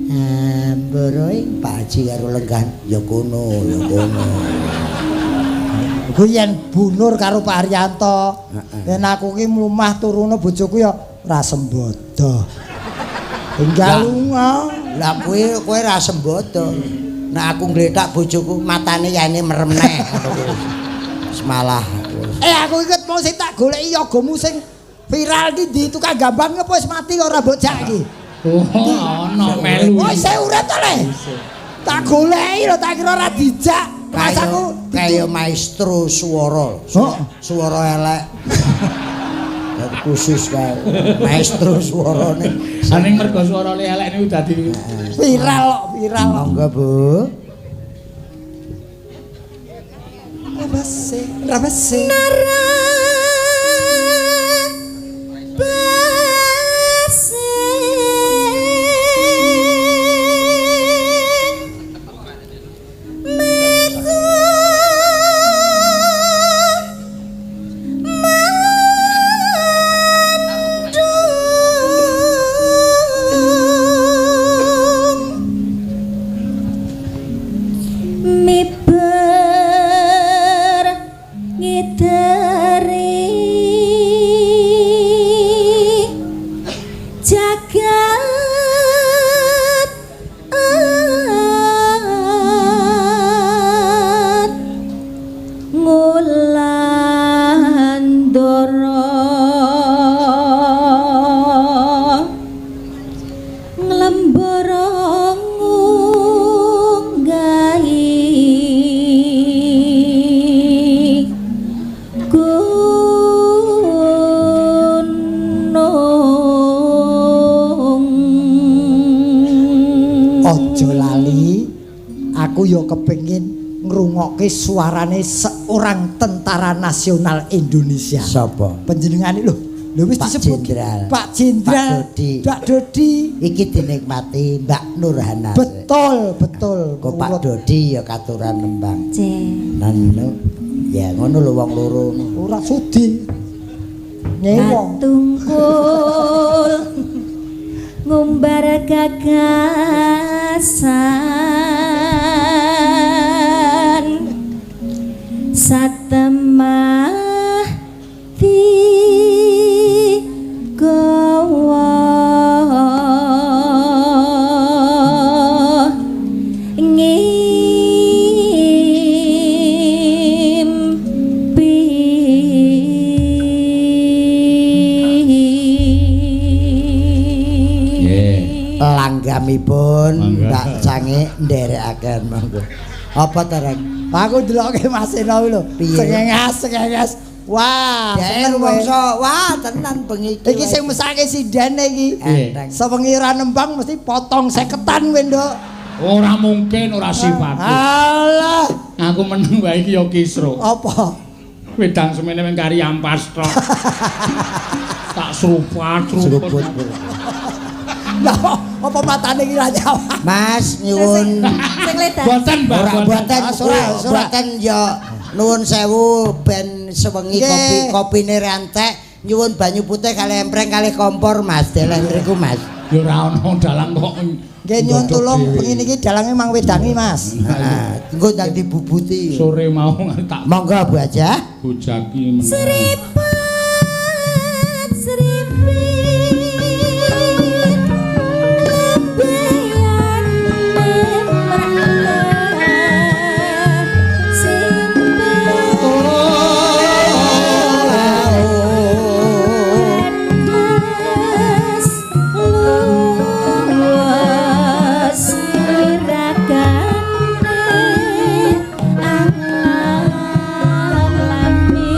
amboro ing Pak Haji karo lenggan ya kono, ya kono. Kuwi yen bunur karo Pak Haryanto. Yen aku ki mlumah turune bojoku ya ora sembodo. Tinggal lunga. Lah kowe kowe ora sembodo. Nek aku ngletak bojoku matane yane merem neh ngono kuwi. Wis malah. Eh aku inget mau sing tak goleki yogamu sing viral ki ndi tukang gambang apa wis mati ora bocah iki. Oh, ana melu. Oh, isih urip to le. Tak goleki lho, tak kira ora dijak. Mas aku kaya maestro swara. Swara elek. Khusus kae maestro swarane. Saning mergo swarane elek niku dadi viral kok, viral. Monggo, Bu. Rabase, rabase. Suarane seorang tentara nasional Indonesia. Sapa? Panjenengane lho, lho wis disebut Jenderal. Pak Jenderal Pak Dodi. Pak Dodi. Iki dinikmati Mbak Nurhana. Betul, betul. Kok Pak Dodi ya katuran nembang. Nanu. Ya ngono lho wong loro. Ora sudi. Nyewa. Tungkul ngumbar gagasan satemah digawa ngimpi. Langgamipun Mbak Cange nderekaken monggo. Apa ta, Rek? Aku ndelokke Mas Eno lho. Sengengas, sengengas. Wah, seneng mongso. Wah, tenan bengi iki. Iki sing mesake sindene iki. Sewengi ora nembang mesti potong seketan kowe, Nduk. Ora mungkin, ora sifatku. Alah, aku meneng wae iki ya kisruh. Apa? Wedang semene mung kari ampas tok. Tak serupat, seruput. Lah, apa matane iki ra nyawang? Mas nyuwun sing ledan. Boten, Mbak, boten. Boten ya nuwun sewu ben sewengi kopi kopine rantek nyuwun banyu putih kalih empreng kalih kompor Mas deleh mriku Mas. Ya ora ono dalang kok. Nggih nyuwun tulung bengi niki dalange mang wedangi Mas. Heeh, engko ndang dibubuti. Sore mau tak. Monggo Bu Hajah. Bojaki meneh. Seripat seripit alam lami.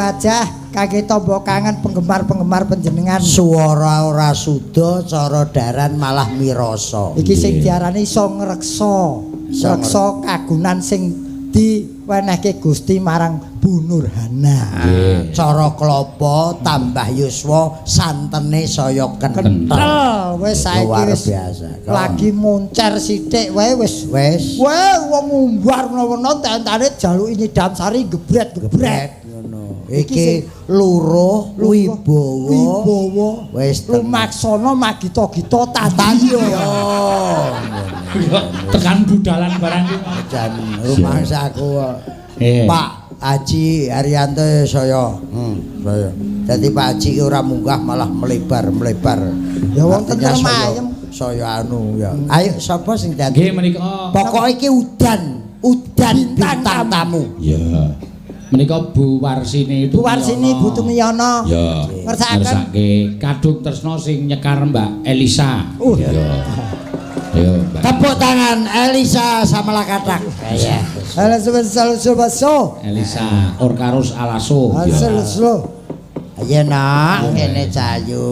hajah kangge tamba kangen penggemar-penggemar panjenengan. Suara ora suda, cara daran malah mirasa. Iki sing diarani iso ngreksa, ngreksa kagunan sing diwenehke Gusti marang Bu Nurhana. Cara klopo tambah yuswa, santene saya kenthel. Wis saiki Luar wis biasa. Lagi moncer sithik wae wis. Wis. Weh wong ngumbar menawa entane jaluki nyidam sari gebret-gebret. Ngono. Iki luruh wibawa. Wibawa. Wis lumaksana magita-gita tandya. Tekan budalan barang iki. Jan rumangsaku kok. Pak Haji Haryanto saya. Saya. Dadi Pak Haji ki ora munggah malah melebar-melebar. Ya wong Artinya tentrem saya- ayem. Saya anu ya. Ayo sapa sing dadi? Nggih menika. Pokoke iki udan, udan bintang tamu. Ya. Menika Bu Warsini Bu Warsini Bu Tumiyono. Ya. Ngersakaken. Ngersake kadung tresna sing nyekar Mbak Elisa. Ya. Ayo Mbak. Tepuk tangan Elisa Samalakatak. Iya. Halo sobat. Elisa Orkarus Alaso. Halo. Ayo nak, kene cayu.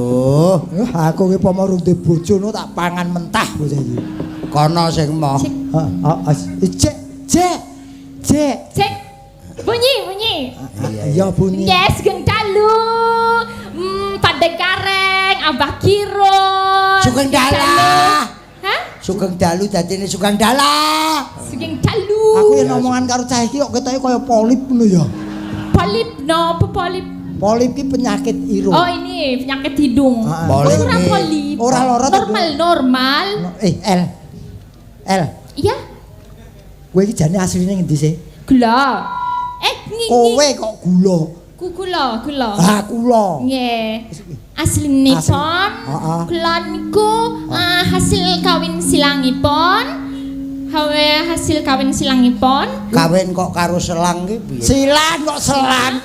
Aku ki pomo rung duwe bojo no tak pangan mentah bocah iki. Kono sing moh. Heeh, cek cek cek. Cek. Bunyi, bunyi. Iya bunyi. Yes, geng dalu. Pandai Kareng, Abah Kirun. Sugeng dalah. Hah? Sugeng dalu dadine sugeng dalah. Sugeng dalu. Aku yen omongan karo cah iki kok ketoke kaya polip ngono ya. Polip no, apa polip? Polip ki penyakit irung. Oh ini penyakit hidung. Heeh. Polip Ora ki- polip. Ora lara to, Normal, normal. L. L. Iya. Kowe iki jane asline ngendi sih? Gula. Ngi. Kowe kok gula. Ku gula, gula. Ah, kula. Nggih. Aslinipun Heeh. kula niku hasil kawin silangipun. Hawe hasil kawin silangipun. Kawin kok karo selang ki piye? Silang kok selang.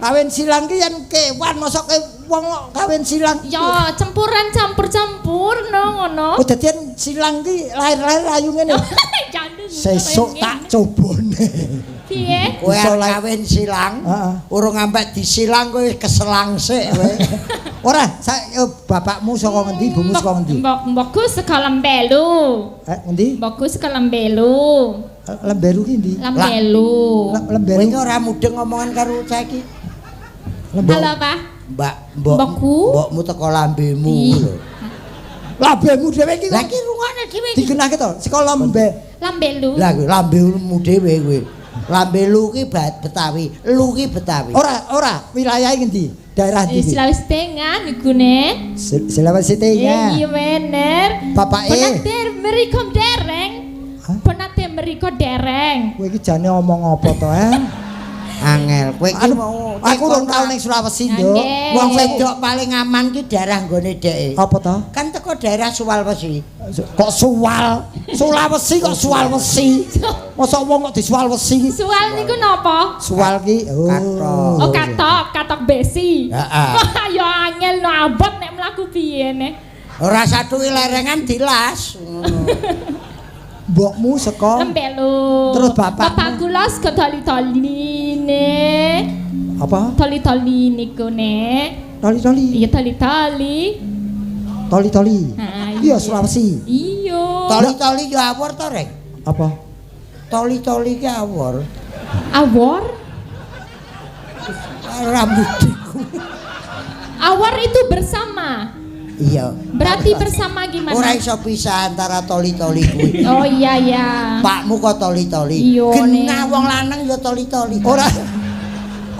Kawin silang ki yen kewan mosok ke wong kok kawin silang. Ya, campuran campur-campur no ngono. Oh dadian silang ki lahir-lahir ayu ngene. Jangan. Sesuk tak cobone. Piye? Kowe Iso arep kawin silang, Heeh. urung sampe disilang kowe keselang sik kowe. Ora, bapakmu saka ngendi, ibumu saka ngendi? Mbok-mbokku saka Lembelu. Ngendi? Mbokku saka Lembelu. Lemberu ki ndi? Lembelu. Lemberu. Kowe iki ora mudeng omongan karo cah iki. Halo, Pak. Mbak, mbok Mbokku? Mbokmu teko lambemu lho. Lambemu dhewe iki. Lah iki rungokne dhewe iki. Digenahke to, saka lembe. Lambelu. Lah kuwi lambemu dhewe kuwi. Lambelu ki Betawi, lu ki Betawi. Ora, ora, wilayahe ngendi? Daerah ndi? Sulawesi Tengah niku ne. Sulawesi Tengah. Iya bener. Bapake? Penate meriko dereng. Hah? Penate meriko dereng. Kowe iki jane omong apa to, eh? Angel, kowe iki Anu, mau aku urung tau ning Sulawesi, Nduk. Nggih. Wong wedok paling aman ki daerah nggone dheke. Apa to? Kan teko daerah Sulawesi. Kok suwal? Sulawesi kok suwal-wesi? Mosok wong kok disuwal-wesi? Suwal niku napa? Suwal ki oh. Katok. Oh katok, katok besi. Heeh. Wah, ya angel no abot nek mlaku piye ne. Ora satuke lerengan dilas. Ngono. Mbokmu saka Lembelu. Terus bapakmu? Bapak kula saka toli-toli ne. apa? Toli-toli niku ne. Toli-toli. Iya toli-toli. Toli-toli. Ha, Iya Sulawesi. Iya. Toli-toli yo awor to, Rek? Apa? Toli-toli ki awor. Awor? Ora mudeng. Awor itu bersama. Iya. Berarti bersama gimana? Ora iso pisah antara toli-toli kuwi. Oh iya iya. Pakmu kok toli-toli. Iya, Genah Nek. wong lanang ya toli-toli. Ora.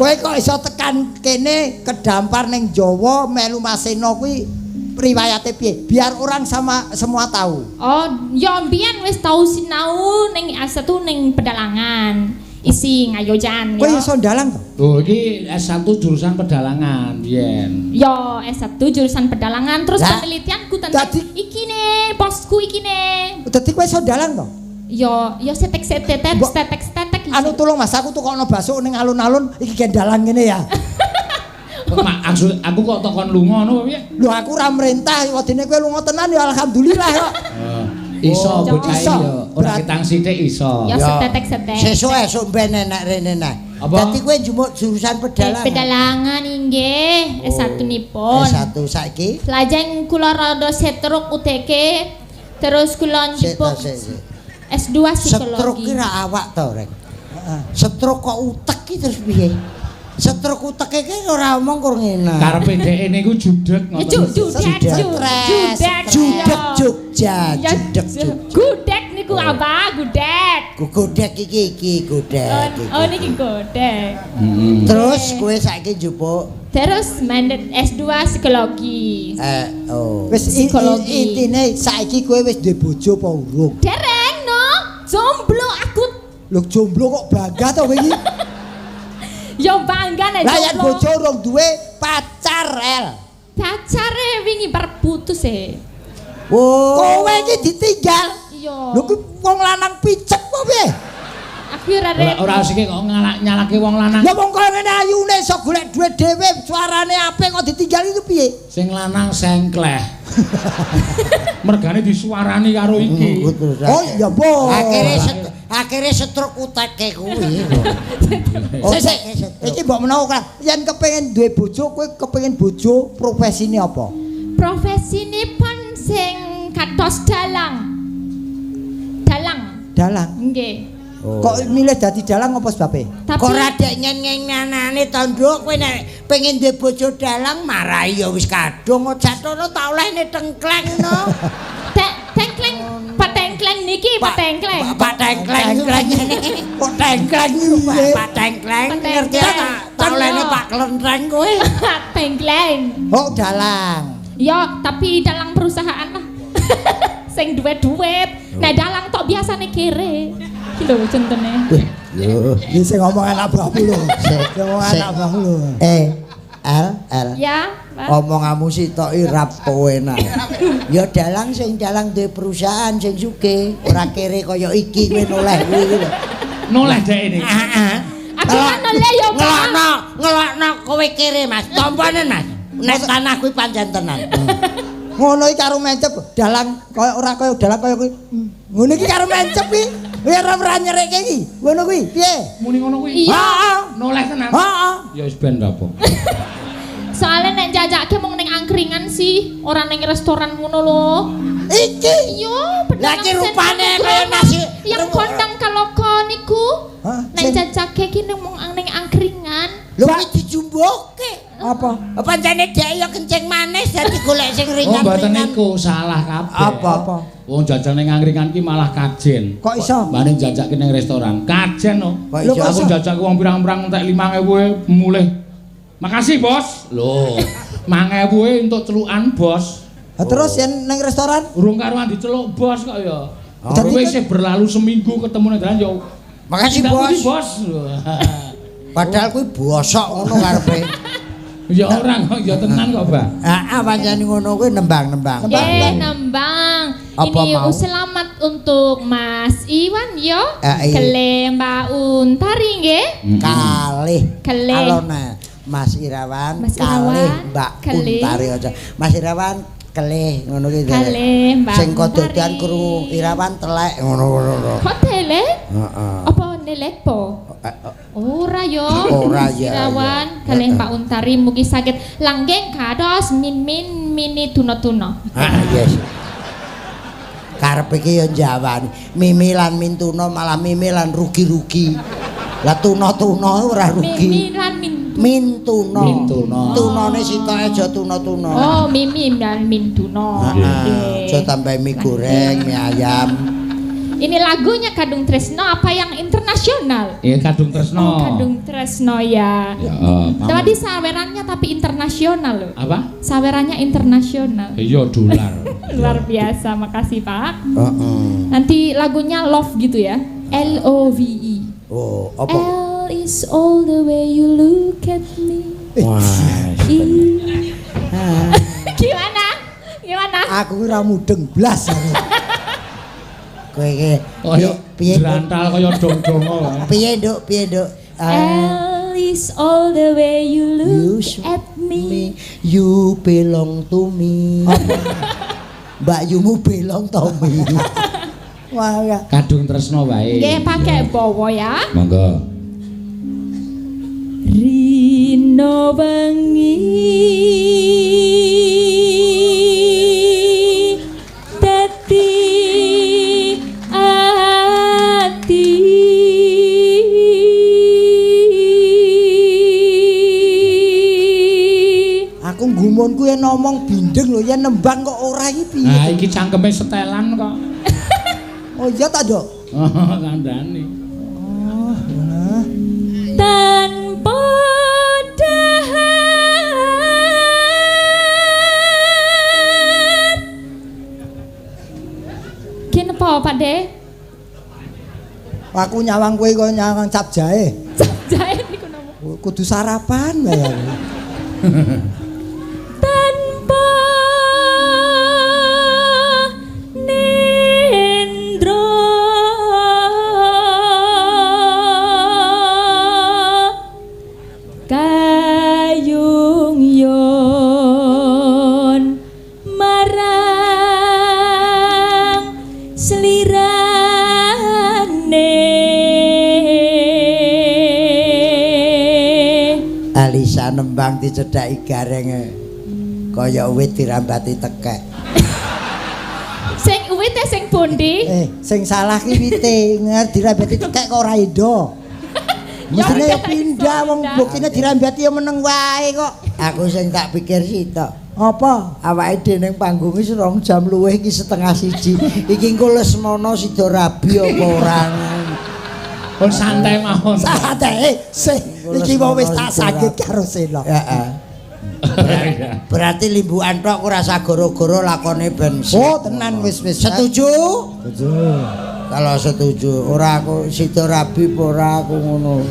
Kowe kok iso tekan kene kedampar ning Jawa melu Maseno kuwi riwayate piye? Biar orang sama semua tahu. Oh, ya mbiyen wis tau sinau ning S1 ning pedalangan. Isi ngayojan Kowe ya. iso ndalang to? Oh, iki S1 jurusan pedalangan biyen. Ya, S1 jurusan pedalangan terus Lah, penelitianku tentang iki ne, bosku iki ne. Dadi kowe iso ndalang to? Ya, ya setek-setek, Mbok- setek-setek. Anu tolong Mas, aku tukokno bakso ning alun-alun iki gendalan ngene ya. Mak aku kok tokon lunga ngono piye? Lho aku ora merintah, wedine kowe lunga tenan ya alhamdulillah kok. Iso bocah Iso. ya, ora ketang sithik iso. Ya setetek-setek. Sesuk esuk ben enek rene nah. Apa? Dadi kowe njupuk jurusan pedalangan. Pedalangan inggih, S1 nipun. S1 saiki. Lajeng kula rada setruk UTK, terus kula Sik ta njupuk sik. Sik. S2 Setruk psikologi. ki ra awak to, Rek. Setruk kok utek ki terus piye? Setruk uteke ki ora omong kur ngene. Karepe dheke niku judeg Ya, ngoten. judek, judek, Judeg Jogja, Ya, judeg Jogja. Gudeg niku apa? Gudeg. Godek iki iki godek iki. Oh, niki godeg. Heeh. Terus kowe saiki njupuk Terus mandat S2 psikologi. oh. Wis Psikologi. intine saiki kowe wis duwe bojo apa urung? Dereng no, jomblo aku. Lho jomblo kok bangga to kowe iki? Ya bangga nek Lah yen jomblo. bojo urung duwe pacar el. Pacare wingi bar putus e. Oh. Kowe iki ditinggal. Iya. Lho kuwi wong lanang picek apa piye? Aku ora Ora rek. ora sik kok nyalake wong lanang. Lah wong kaya ngene ayune iso golek duit dhewe, suarane apik kok ditinggal itu piye? Sing lanang sengkleh. Mergane disuarani karo iki. Oh iya, Po. Akhire setruk uteke kuwi. Oh, Sik, sik, sik. iki mbok menawa ora yen kepengin duwe bojo, kowe kepengin bojo profesine apa? Profesinipun sing kados dalang. Dalang. Dalang. Nggih. Kok milih dadi dalang apa sebabe? Tapi Kok ora dek nyen-nyenanane to, Nduk, kowe nek pengen duwe bojo dalang marai ya wis kadung jatono tak olehne tengkleng no. Tengkleng, Pak Tengkleng niki, Pak Tengkleng. Pak Tengkleng. Kok tengkleng iki piye? Pak Tengkleng Pak ngerti Tengkleng. ta tak olehne Pak Klentreng kowe. Pak Tengkleng. Oh, dalang. Ya, tapi dalang perusahaan lah. Sing duwe-duit. Nek dalang tok biasane kere. Iki lho contone. Yo. Iki sing ngomong anak buahmu lho. Sik, Sing ngomong sik. anak buahmu lho. L L. Ya, Pak. Omonganmu sitoki ra penak. Ya dalang sing dalang duwe perusahaan sing sugih, ora kere kaya iki kowe noleh kuwi iki lho. Noleh dheke niki. Heeh. Aku kan noleh ya, Pak. Ngelokno, ngelokno kowe kere, Mas. Tampanen, Mas. Nek tanah kuwi pancen tenan. Ngono iki karo mencep dalang kaya ora kaya dalang kaya kuwi. Ngono iki karo mencep iki. Kowe ora ora nyerekke iki. Ngono kuwi piye? Muni ngono kuwi. Iya. Heeh. Noleh tenan. Heeh. Ya wis ben ra apa. Soalnya nek jajake mung ning angkringan sih, ora ning restoran ngono lho. Iki Iya, pedagang Lah iki rupane sen- kaya nasi yang kondang kaloko niku. Hah? Nek Sing- jajake ki ning mung ning angkringan. Lho kuwi dijumboke. apa? Pancene dhek ya kencing manis dadi golek sing Oh mboten ringan-ringan. niku salah kabeh. Apa? Apa? Wong jajal ning angkringan ki malah kajen. Kok iso? Mbane jajake ning restoran. Kajen no. Kok Lho, iso? kok Aku iso? jajake wong pirang-pirang entek 5000 mulih. Makasih, Bos. Lho, 5000 entuk celukan, Bos. Lah terus yen ning restoran Urung karuan diceluk bos kok ya. Oh. Dadi Wis berlalu seminggu ketemu nang dalan ya. Makasih, Tindak Bos. pundi, Bos. Padahal kuwi bosok ngono karepe. Ya ora kok ya tenan kok, Mbak. Heeh, pancen ngono kuwi nembang-nembang. Nggih, nembang. Apa Ini mau? selamat untuk Mas Iwan yo. Eh, iya. Kele Mbak Untari nggih. Kalih. Kalih. Alona Mas Irawan, Mas kalih Irawan, Mbak kalih. Untari aja. Mas Irawan kelih ngono kuwi. Kalih Mbak Sing kododan Untari. krungu Irawan telek ngono-ngono. Kok tele? Heeh. Apa nelepo? Ora yo. Ora, Mas ya, Irawan ya. kalih Mbak Untari mugi saged langgeng kados min-min mini tuna-tuna. Ah, yes. Karepe iki ya njawani. Mimi lan Mintuna malah mimi lan rugi-rugi. Lah tuna-tuna ora rugi. Mimi lan min. Mintuna. Mintuna. Tunane sitoke aja tuna-tuna. Oh, mimi lan mintuna. Heeh. Aja tambah mie goreng, mie ayam. Ini lagunya Kadung Tresno apa yang internasional? Iya Kadung Tresno. Oh, Kadung Tresno ya. Ya, pamit. Tadi sawerannya tapi internasional loh. Apa? Sawerannya internasional. Iya dolar. Luar biasa, makasih Pak. Heeh. Nanti lagunya Love gitu ya. L O V E. Oh, apa? L is all the way you look at me. Wah. I. Gimana? Gimana? Aku ora mudeng blas aku. Kowe iki Kaya piye jrantal kaya dong-dongo. piye Nduk, piye Nduk? Ah, L is all the way you You look at me. me, you belong to me. Mbak Yumu belong to me. Wah, ya. Kadung tresno wae. Nggih, pakai bawa ya. Monggo. Rino wengi dadi ati Aku gumunku yen ngomong bindeng lho, yen nembang kok ora iki piye? Nah, iki cangkeme setelan kok. Oh iya ta, Nduk? Oh, kandhane. Oh, nah. Tanpa dahar. Ki napa, Pak De? Aku nyawang kowe kaya nyawang cap jahe. Cap jahe niku napa? Kudu sarapan wae aku. Tanpa nendra kayung yon marang slirane. Alisa nembang dicedhaki garenge kaya wit dirambati tekek. Sing wite sing pundi? Sing salah ki wite, dirambati tekek kok ora endo. Mestine ya pindah wong buktine dirambati ya meneng wae kok. Aku sing tak pikir sitok. Apa? Awake dhewe ning panggung wis 2 jam luwih iki 12.30. Iki engko Lesmana sida rabi apa ora? Pun santai mawon. Santai. Sih, iki wong wis tak sakit karo Sena. Heeh. Berarti limbukan tok ora usah goro-goro lakone ben. Oh, tenan wis wis. Setuju? Setuju. Kalau setuju, ora aku sida rabi apa ora aku ngono.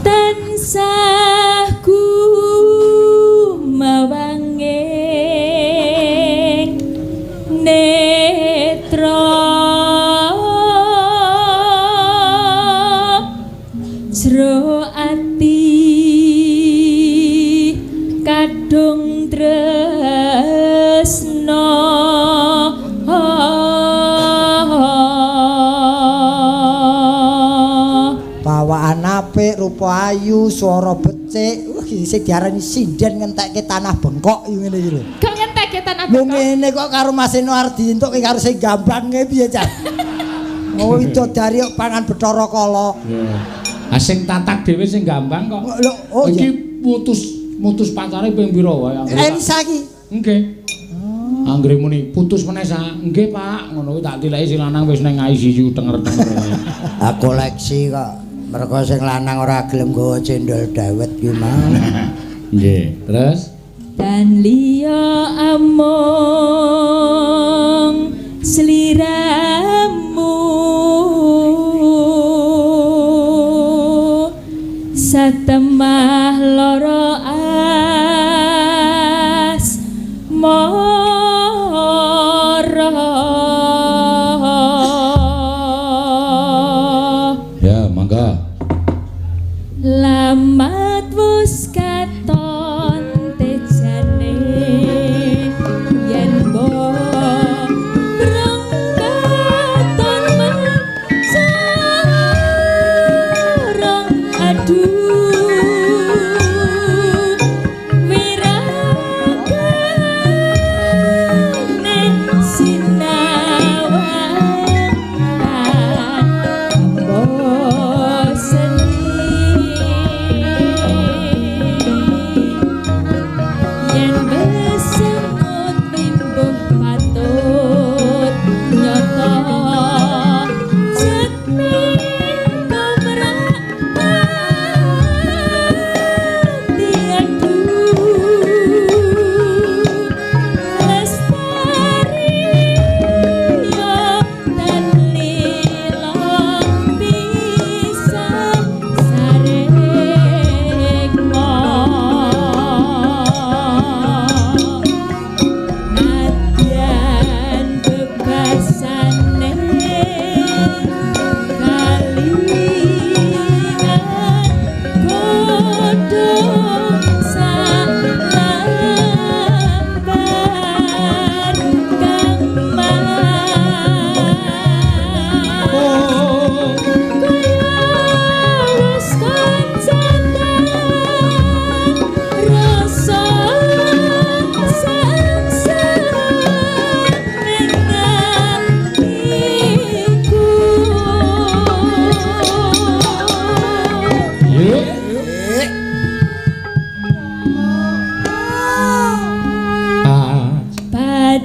Tansah gumawanging netra jero ati kadung tresna. Bawaan apik, rupa ayu, swara becik. Wah, iki sing diarani sinden ngentekke tanah bengkok iki ngene iki lho. Kok ngentekke tanah Lho bengkok? ngene kok karo Mas Seno arep dientukke karo sing gambange piye, Cak? Oh, widodari kok pangan Bathara Kala. Ah sing tatak dhewe sing gambang kok. Lho, oh iki mutus pacare ping pira wae anggere. Elisa iki. Nggih. Anggere muni putus meneh sa. Nggih, Pak. Ngono kuwi tak tileki sing lanang wis ning ICU tenger-tenger. Ah koleksi kok. Mergo sing lanang ora gelem nggawa cendol dawet ki mau. Nggih. Terus Dan liya amung sliramu satemah lara asmara. Ya, mangga. Lamat wus katon tejane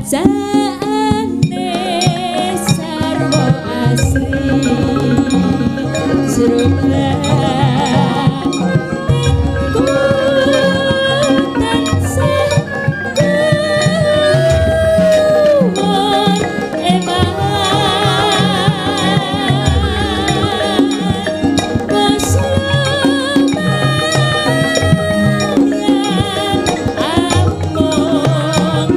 Bacaane sarwa asri Jrobatinku tansah gumur eman Kesumayan amung kang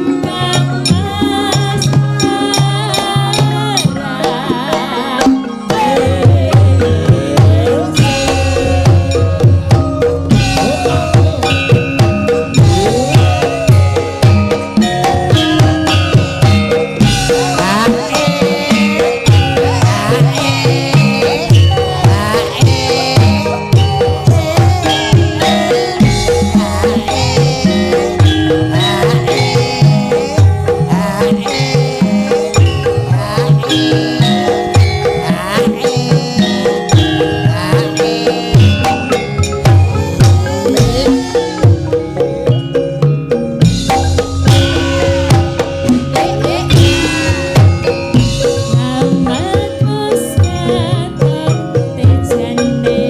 Amat muskaton tejane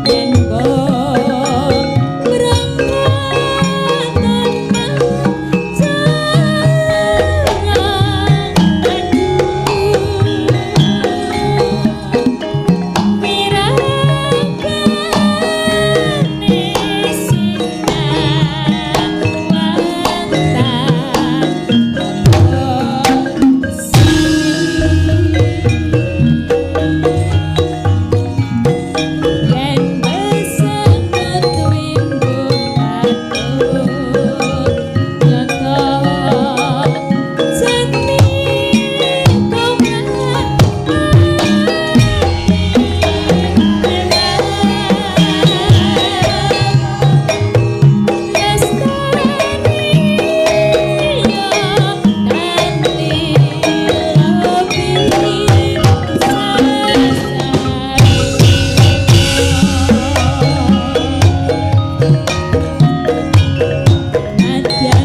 yen mbok berangkat tanpa jarang Wirakane Yen besengut winggu patut nyata jati Nadyan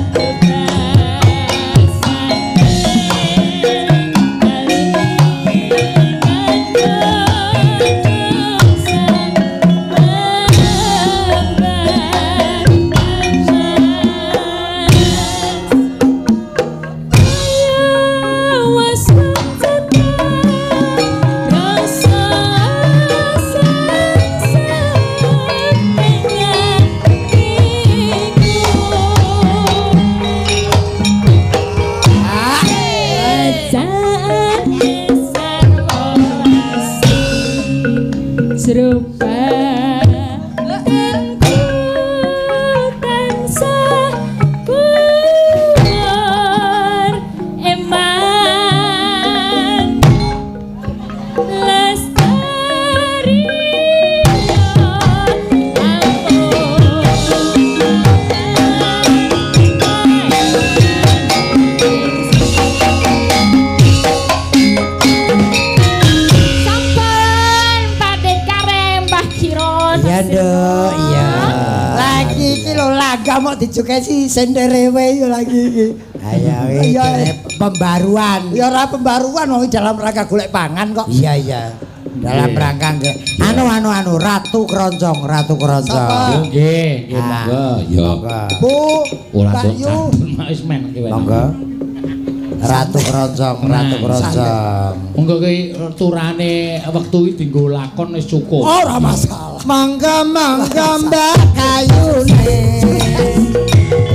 Jrobatinku tansah kuwur eman lestari Sampun Pakde Karem Mbah Kiro. Iya, Nduk, iya. Lagi iki lho laga mok dijogesi senderewe ya lagi iki. Ayo iki Iya. kene pembaruan. Ya ora pembaruan wong dalam rangka golek pangan kok. Iya, iya. Dalam rangka nggih. Anu anu anu Ratu Keroncong, Ratu Keroncong. Sapa? Nggih, nggih Ah. monggo. Ya. Monggo. Bu, Ora Mbak nduk Yu. cantun mak wis men ki Monggo. Ratu Keroncong, Ratu Keroncong. Monggo ki turane wektu iki dienggo lakon wis cukup. Ora masalah. Mangga mangga mbak kayune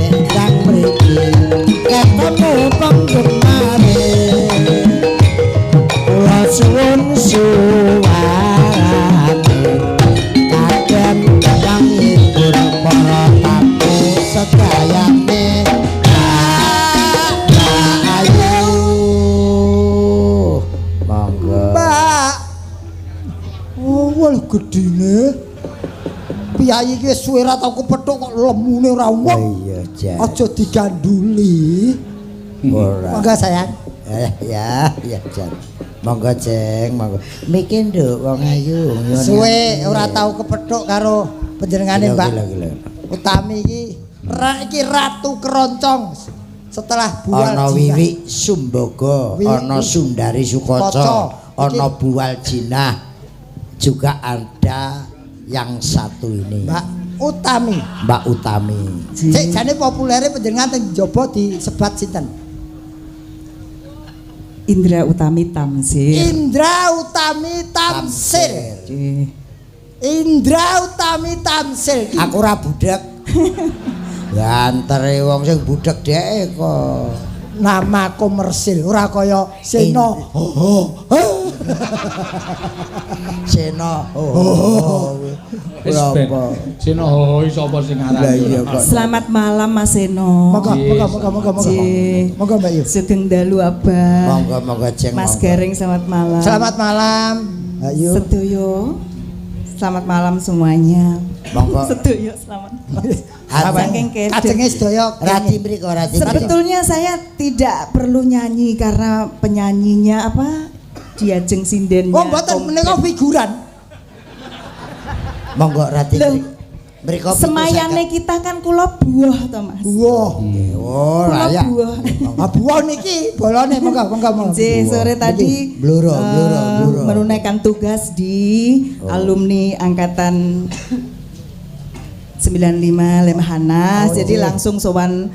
Endang mriki ketemu penggemare Kula suwun suwarane kagem panghibur para tamu sedayane Mbak Ayu. Monggo. Mbak. Oh, wah gedine. Piyayi iki wis suwe ra tau kepethuk kok lemune ora umum. Iya, Jan. Aja diganduli. Ora. Monggo sayang. Ya, ya, Jan. Monggo, Ceng, monggo. Miki nduk wong ayu. nyuwun Suwe ngapunten. ora tau kepethuk karo panjenengane, Gila, Mbak. gila, gila. Utami iki ra iki Ratu Keroncong. Setelah Buwal Ana Jinah. Wiwik Sumbaga, ana Sundari Sukaca, ana Buwal Jinah, juga ada yang satu ini. Mbak Utami. Mbak Utami. Cek jane populere panjenengan teng njaba disebat sinten? Indra Utami Tamsir. Indra Utami Tamsir. Nggih. Indra Utami Tamsir. Aku ora budek. Bantere wong sing budek dheke kok. Nama komersil ora kaya Seno. Ho ho. Seno. Ho ho. Wis ben. Seno ho sapa sing Lah iya ngarani. kok. Selamat malam Mas Seno. Monggo, monggo, monggo, monggo, monggo. Nggih. Monggo Mbak Yu. Sugeng dalu Abah. Monggo monggo jeng. Mas monggo. Gareng selamat malam. Selamat malam. Mbak Yu. Sedoyo. Selamat malam semuanya. Monggo. Sedoyo selamat malam. Saking kedhe. Kajenge sedaya Rati mriko rati. mriko. Sebetulnya saya tidak perlu nyanyi karena penyanyinya apa? Diajeng sindennya. Oh, mboten menika figuran. Monggo rati Loh, mriko. Mriko Semayane kita kan kula buah to, Mas. Buah. Oh, Kula layak. buah. Ah buah niki bolone monggo monggo monggo. Nggih, sore tadi Bluro, bluro, bluro. menunaikan tugas di alumni angkatan 95 Lemhanas. Oh, Jadi iya. langsung sowan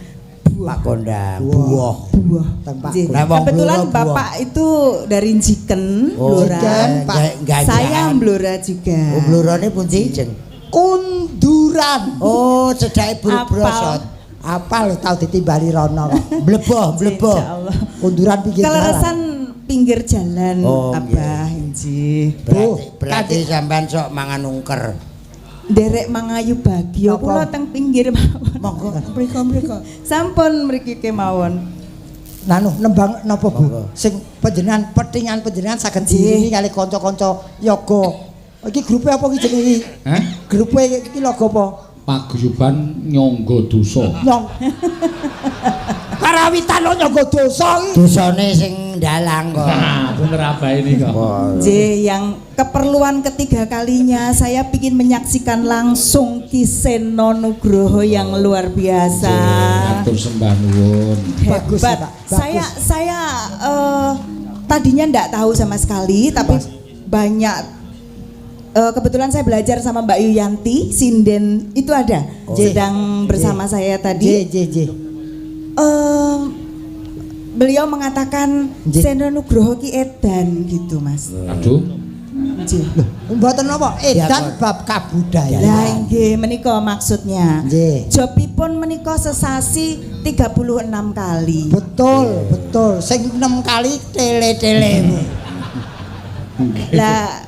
Pak Kondang. Buah. buah. Teng Pak Nggih. Lah, wong Kebetulan Blora buah. Bapak itu dari Jiken, Oh, Blora. Jiken, Pak. Ganjaran. Saya Blora juga. Oh, blurone pundi, Jeng? Kunduran. Oh, cedhake Apal. brosot. Apa lho tau ditimbali rono kok. Bleboh, bleboh. Insyaallah. Kunduran pinggir jalan. Keleresan pinggir jalan, Oh, Abah, nggih. Berarti, berarti sampean sok mangan ungker. Derek mangayu bagyo Apa? kula teng pinggir mawon. Monggo mriko mriko. Sampun mriki kemawon. Nanu nembang napa Bu? Monggo. Sing panjenengan petingan panjenengan saged Nggih. diiringi kali kanca-kanca yoga. Iki grupe apa iki jenenge iki? Hah? Grupe iki logo apa? Paguyuban Nyangga Dosa. Nyong. Karawitan lo nyangga dosa iki. Dosane sing ndalang kok. Nah, bener abahe ini kok. J yang keperluan ketiga kalinya saya pingin menyaksikan langsung Ki Seno Nugroho yang luar biasa. Atur sembah nuwun. Bagus, Hebat. Pak. Bagus. Saya tadinya ndak tahu sama sekali, tapi banyak kebetulan saya belajar sama Mbak Yuyanti, sinden itu ada sedang bersama saya J tadi. J J. Beliau mengatakan Nggih. Seno Nugroho ki edan gitu, Mas. Aduh. Nggih. Mboten napa edan bab kabudayan. Lah nggih menika maksudnya. Nggih. Jobipun menika sesasi 36 kali. Betul, betul. Sing 6 kali tele-tele. Lah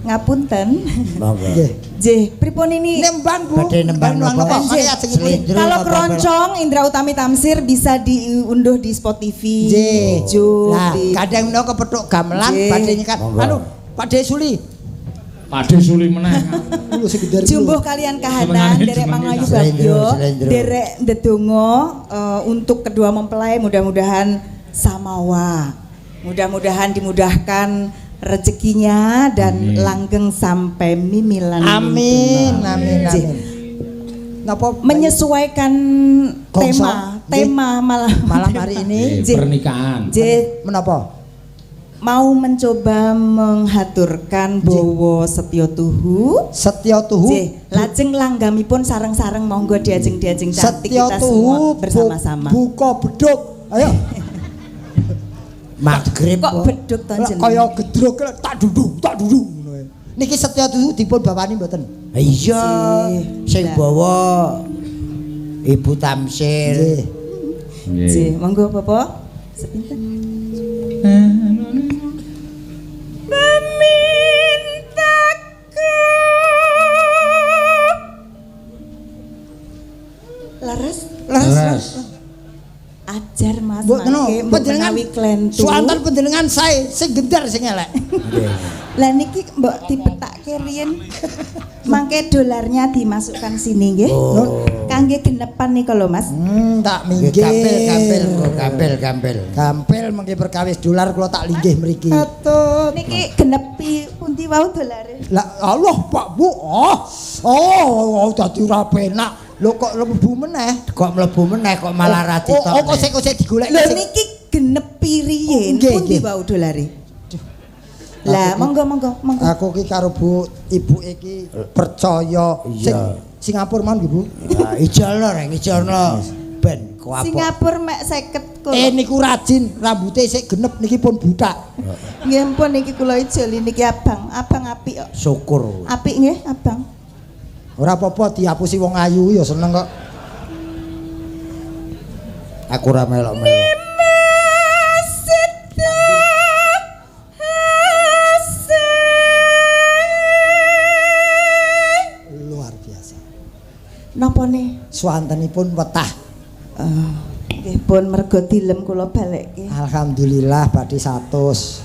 ngapunten. Monggo. Nggih. Nggih, pripun ini? Nembang Bu. Badhe nembang napa? napa? Mari ajeng ibu. Slendro Kalau apa keroncong Indra Utami Tamsir bisa diunduh di Spotify, Nggih. YouTube, Lah, di kadang menawa kepethuk gamelan Nggih. badhe nyekat. Monggo. Anu, Pakde Suli. Pakde Suli meneh. Lho sing gendar. Jumbuh kalian kahanan, Senengane derek jenenge mangayu Slendro, bagyo, slendro. derek ndedonga untuk kedua mempelai mudah-mudahan samawa. Mudah-mudahan dimudahkan rezekinya dan Amin. langgeng sampai mimilan. Amin, amin, Nggih. amin. Napa Menyesuaikan Gongso. tema, Nggih. tema malam malam hari ini Nggih, pernikahan. Nggih, menapa? mau mencoba menghaturkan bowo setyo tuhu. Setya tuhu. Nggih, lajeng langgamipun sareng-sareng monggo diajeng-diajeng cantik Setya kita tuhu semua bersama-sama. Buka beduk. Ayo. Maghrib Kok beduk to jenengan? Kaya gedruk tak duduk, tak duduk ngono ae. Niki setya tuhu dipun bawani mboten? Iya, sing Lah. bawa Ibu Tamsir. Nggih. Nggih, monggo Bapak. Sepinten. Memintaku Leres Leres. ajar Mas Mbok ngono, mangke mbok panjenengan menawi klentu. Suanten panjenengan sae sing gendar sing elek. Nggih. Lah niki mbok dipetake riyen. Mangke dolarnya dimasukkan sini nggih. Oh. Kangge genepan nika lho Mas. Tak Nggih, minggir. gampil gampil kok gampil gampil. Gampil mengke perkawis dolar kula tak linggih mriki. Niki genepi pundi wau dolare? Lah Allah Pak Bu. Oh. Oh, oh dadi ora penak. Lho kok mlebu meneh? Kok mlebu meneh kok malah ra Oh, oh, kok sik digoleki. Lho niki genep riyin Nggih, pundi nggih. wau dolare? Lah monggo monggo monggo. Aku ki karo Bu Ibu iki percaya. Sing Singapura mau nggih, Bu. Ya, ijolno reng, ijolno. Ben kuapok. Singapura mek 50 kula. Niku rajin, rambute sik genep niki pun butak. Nggih pun niki kula ijoli niki abang, abang apik kok. Syukur. Apik nggih abang. Ora apa-apa dihapusi wong ayu ya seneng kok. Aku ora melok-melok. Luar biasa. Napa ne? Swantenipun wetah. Nggih pun mergo dilem kula balekke. Alhamdulillah badhe 100.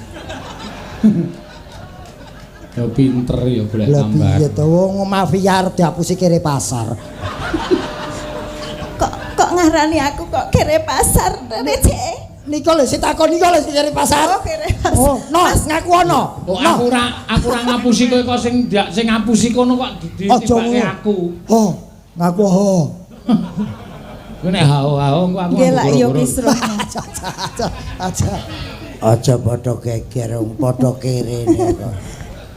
Ya pinter ya golek Lha tambah. piye to wong mafia arep dihapusi kere pasar. Kok kok ngarani aku kok kere pasar rece? Nika lho sing takon nika lho sing kere pasar. Oh, kere pasar. Oh, no, ngaku ana. Oh, aku ora ngapusi kowe kok sing sing ngapusi kono kok ditibake aku. Oh, ngaku ho. Kowe nek hao-hao engko aku Nggih lak yo goro-goro. kisruh. Aja aja aja. Aja padha geger wong padha kerene kok.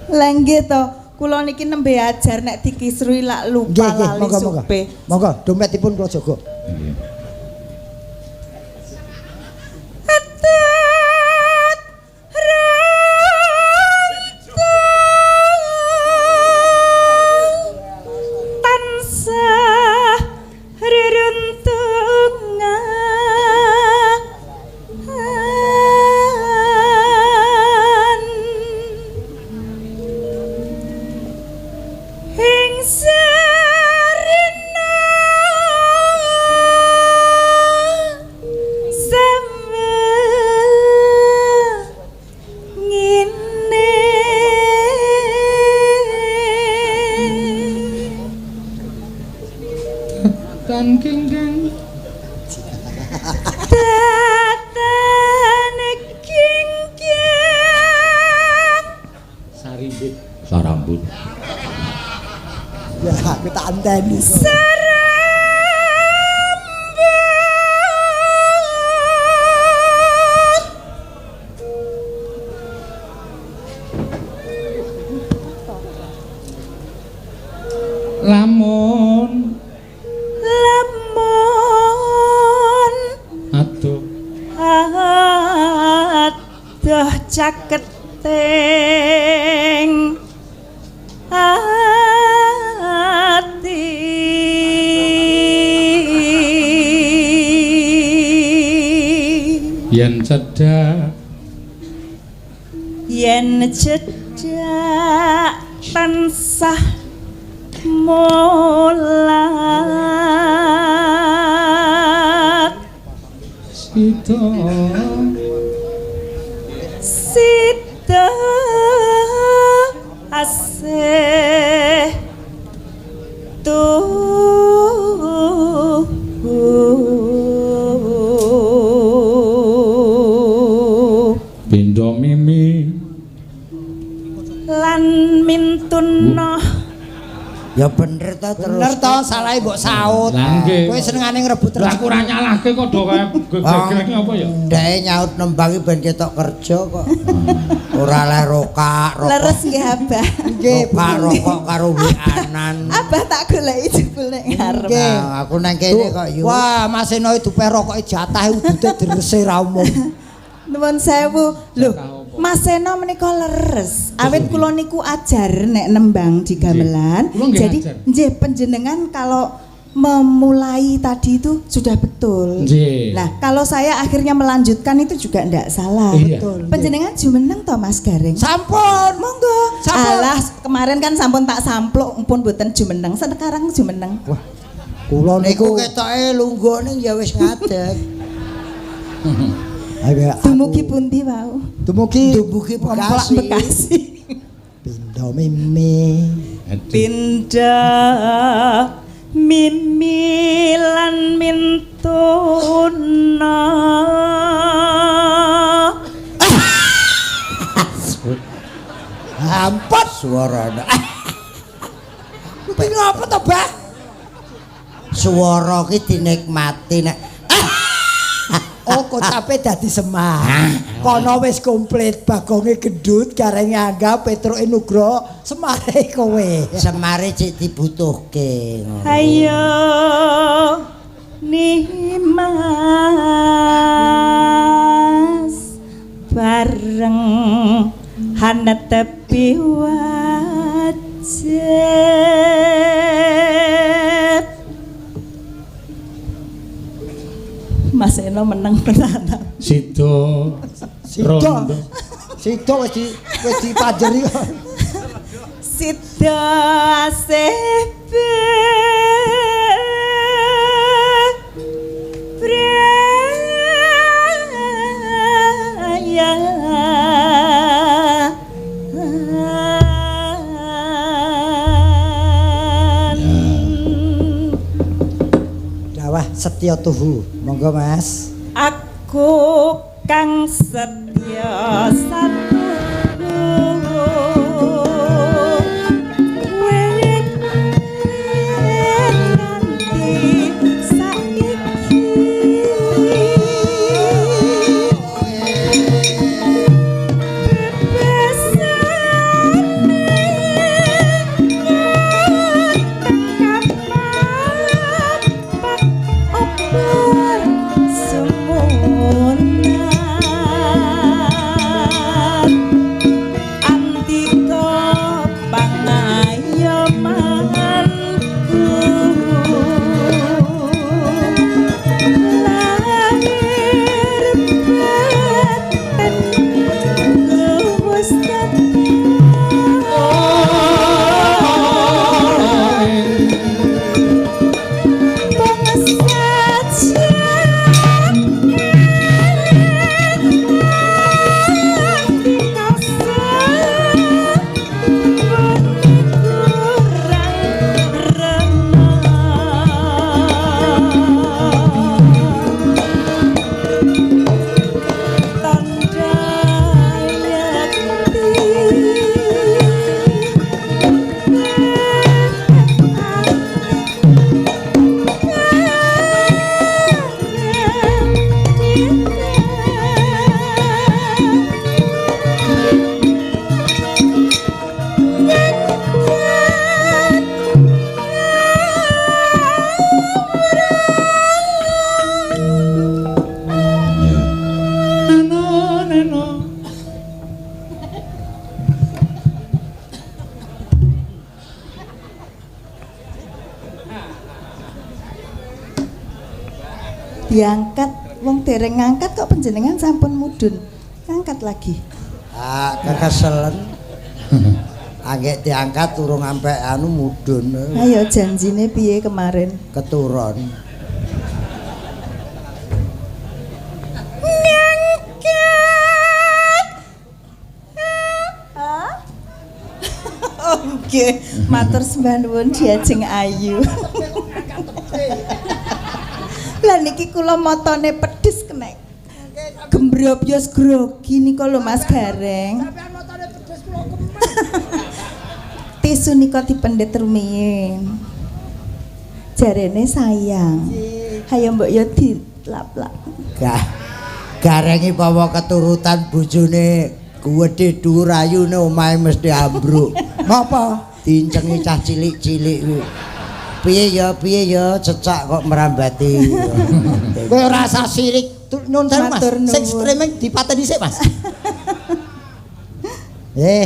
Lah nggih to, kula niki nembe ajar nek dikisruhi lak lupa Nggih, nggih, lali monggo monggo. supe. Monggo dompetipun kula jaga. Nggih. Atat rantau tansah reruntungan ing sarina seme ngene Tan kingkang tatan kingkang sarimbit sarambut. Ya, aku tak anteni. Sarambut Lamun lamun aduh adoh caketing ati yen cedhak yen cedhak tansah mulat sida sida asih tuhu pindha mimi lan mintuna Ya bener ta terus. Bener to, salahe mbok saut. Lah nggih. Kowe senengane ngrebut Lah aku ora nyalahke kok do kaya geger apa ya? Dhek nyaut nembangi ben ketok kerja kok. Ora leh rokak, rokok. leres nggih Abah. Nggih, Rokak, rokok karo wianan. Abah tak goleki jebul nek ngarep. Nggih. Nah, aku nang kene kok yu. Wah, Mas Eno dupe rokoke jatah udute direse ra umum. Nuwun sewu. Lho, Jatah apa? Mas Seno menika leres. Awit kula niku ajar nek nembang di gamelan. Kula nggih Jadi ajar. nggih panjenengan kalau memulai tadi itu sudah betul. Nggih. Nah, kalau saya akhirnya melanjutkan itu juga ndak salah. Iya. Betul. Panjenengan jumeneng toh Mas Gareng? Sampun. Monggo. Sampun. Alah, kemarin kan sampun tak sampluk pun mboten jumeneng. Sekarang jumeneng. Wah, kula Niku niku ketoke lungguh ning ya wis ngadeg. Ayo, Dumugi pundi wau? Dumugi Dumugi Bekasi. Bekasi. Pindha mimi. Aduh. Pindah mimi lan mintuna Ampun. Suarane. Kuwi ngapa to, Bah? Swara ki dinikmati nek Oh, kocape dadi Semar. Kono wis komplit, Bagonge gendut, Garenge Angga, Petruke Nugroho, Semare kowe. Semare cek dibutuhke ngono. Ayo Nimas bareng hanetepi wajib. Mas Eno meneng tenanan. Sida Sida. rondo. Sida wis di wis dipanjeri kok. Sida asih braya. Dawah setya tuhu. Monggo Mas. Aku kang setya satu wit nganti saiki bebasane tengkapak obor sumunan andika pangayomanku lahir batin wis Neno neno. Diangkat wong dereng ngangkat kok panjenengan sampun mudhun. Ngangkat lagi. Ah, kekeselen. Anggek diangkat turung sampe anu mudhun. Ayo janjine piye kemarin? Keturun. Ngangkat. Hah? Oke, matur sembah nuwun Diajeng Ayu. Lah niki kula matane pedes kena. Gembrobyos grogi nika lho Mas Gareng. Sampeyan matane pedes kula kemen. Tisu nika dipendet rumiyin. Jarene sayang. Hayo mbok yo dilap-lap. Gah. Garengi bawa keturutan bojone gedhe dhuwur ayune omahe mesti ambruk. Napa? Dincengi cah cilik-cilik kuwi. Piye ya cecak kok merambati. Kowe ora usah sirik. Nun sewu Mas. Matur nuwun. Sing streaming dipateni sik Mas.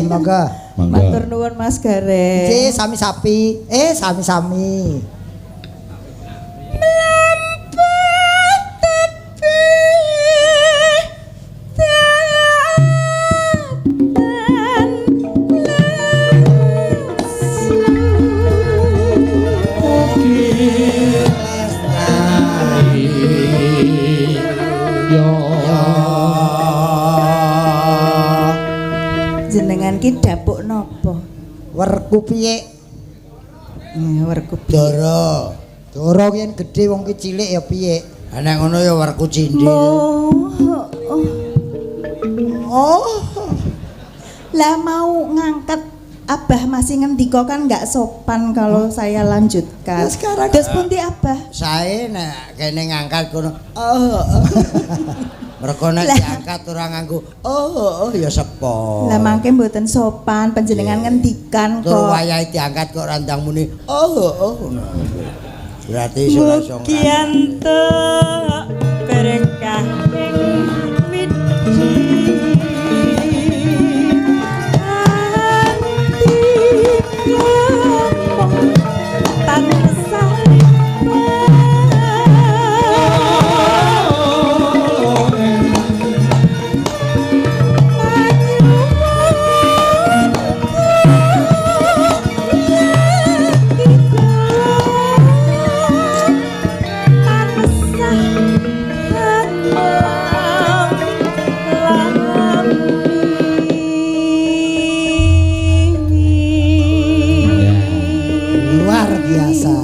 Monggo. Monggo. Matur nuwun Mas Gareng. Nggih, sami-sapi. Sami-sami. Mlampah tebih datan lesu. Yo. Jenengan ki dapuk napa? Werku piye? Werku piye? Dara. Dara yen gedhe wong ki cilik ya piye? Ha nek ngono ya werku cindil. Oh. Lah mau ngangkat Abah masih ngendika kan nggak sopan kalau saya lanjutkan. Nah, sekarang terus pundi Abah? Sae nek kene ngangkat kono. Oh. Mergo nek diangkat ora nganggo oh ya sepo. Lah mangke mboten sopan panjenengan ngendikan kok. Tur wayahe diangkat kok randang muni oh ngono. Berarti iso ora iso. Mugi entuk berkah ing wiji.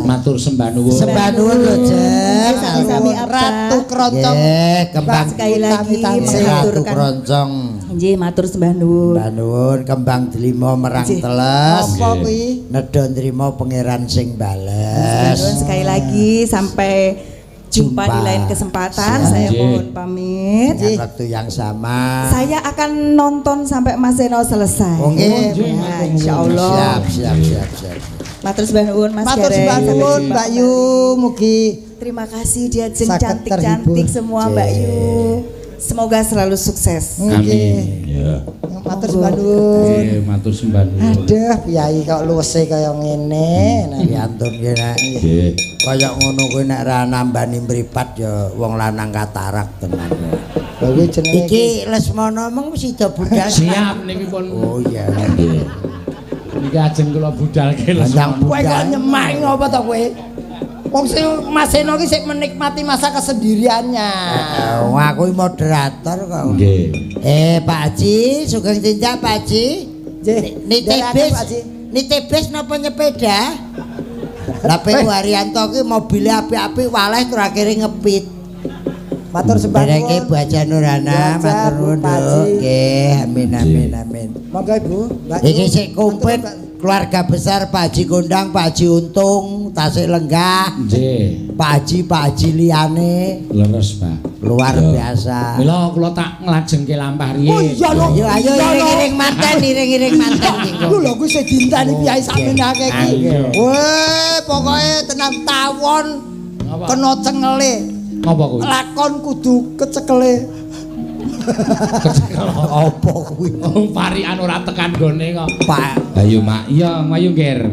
Matur sembah nuwun. Sembah nuwun lho, Jeng. Sami-sami Ratu Kroncong. Nggih, kembang sekali lagi Ratu Kroncong. Nggih, matur sembah nuwun. Sembah nuwun kembang delima merang teles. Apa kuwi? Nedha nrimo pangeran sing bales. Nuwun sekali lagi sampai jumpa di lain kesempatan. Saya mohon pamit. Dengan waktu yang sama. Saya akan nonton sampai Mas Seno selesai. Oke, ya, insyaallah. Siap, siap, siap, siap. Matur sembah nuwun Mas Matur sembah nuwun Mbak Yu, mugi terima kasih diajeng cantik-cantik semua Mbak Yu. Semoga selalu sukses. Amin. Ya. Matur sembah nuwun. Nggih, matur sembah nuwun. Aduh, piyayi kok luwese kaya ngene. Piantun ki nek. Nggih. Kaya ngono kuwi nek ra nambani mripat ya wong lanang katarak tenan. Lha kuwi jenenge iki Lesmana mung sida budal. Siap niki pun. Oh iya. Nggih. Niki ajeng kula budalke Lesmana. Kowe kok nyemak ngopo to kowe? Wong sing Mas Seno ki sik menikmati masa kesendiriannya. Wong aku moderator kok. Nggih. Pak Haji, sugeng tindak Pak Haji. Nggih. Nitih bis napa nyepeda? Lah P.U. Haryanto ki mobile apik-apik waleh tur akhire ngepit. Matur sembah nuwun. Ndereke Bu Haja Nurana, matur nuwun. Nggih, amin amin amin. Monggo Ibu, Mbak. Iki sik komplit keluarga besar Pak Haji Kondang, Pak Haji Untung, tasik lenggah. Nggih. Pak Haji, Pak Haji liyane. Leres, Pak. Luar biasa. Mila kula tak nglajengke lampah riyin. Oh iya lho. Ayo ayo iring-iring manten, iring-iring manten iki. Lho lho kuwi sing dinteni piyai sakmene akeh iki. Weh, pokoke tenan tawon kena cengele. Apa kuwi? Lakon kudu kecekele. Kecekel apa kuwi? Parikan ora tekan gone kok. Pak. Ayo Mak, iya mayu Ger.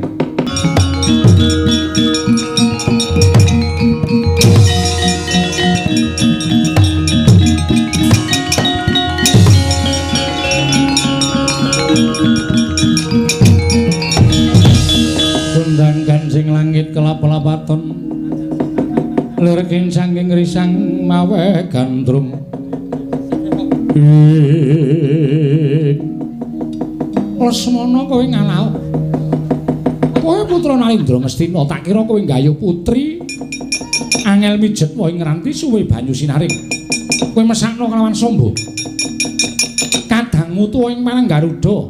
Kondang kancing langit kelap-lapaton. Lir kincang ing risang mawe gandrung. Lesmana kowe ngalah. Kowe putra Nalindra Ngastina, tak kira kowe nggayuh putri angel mijet wae ngranti suwe banyu sinaring. Kowe mesakno kelawan sombo. Kadangmu tuwa ing marang Garuda.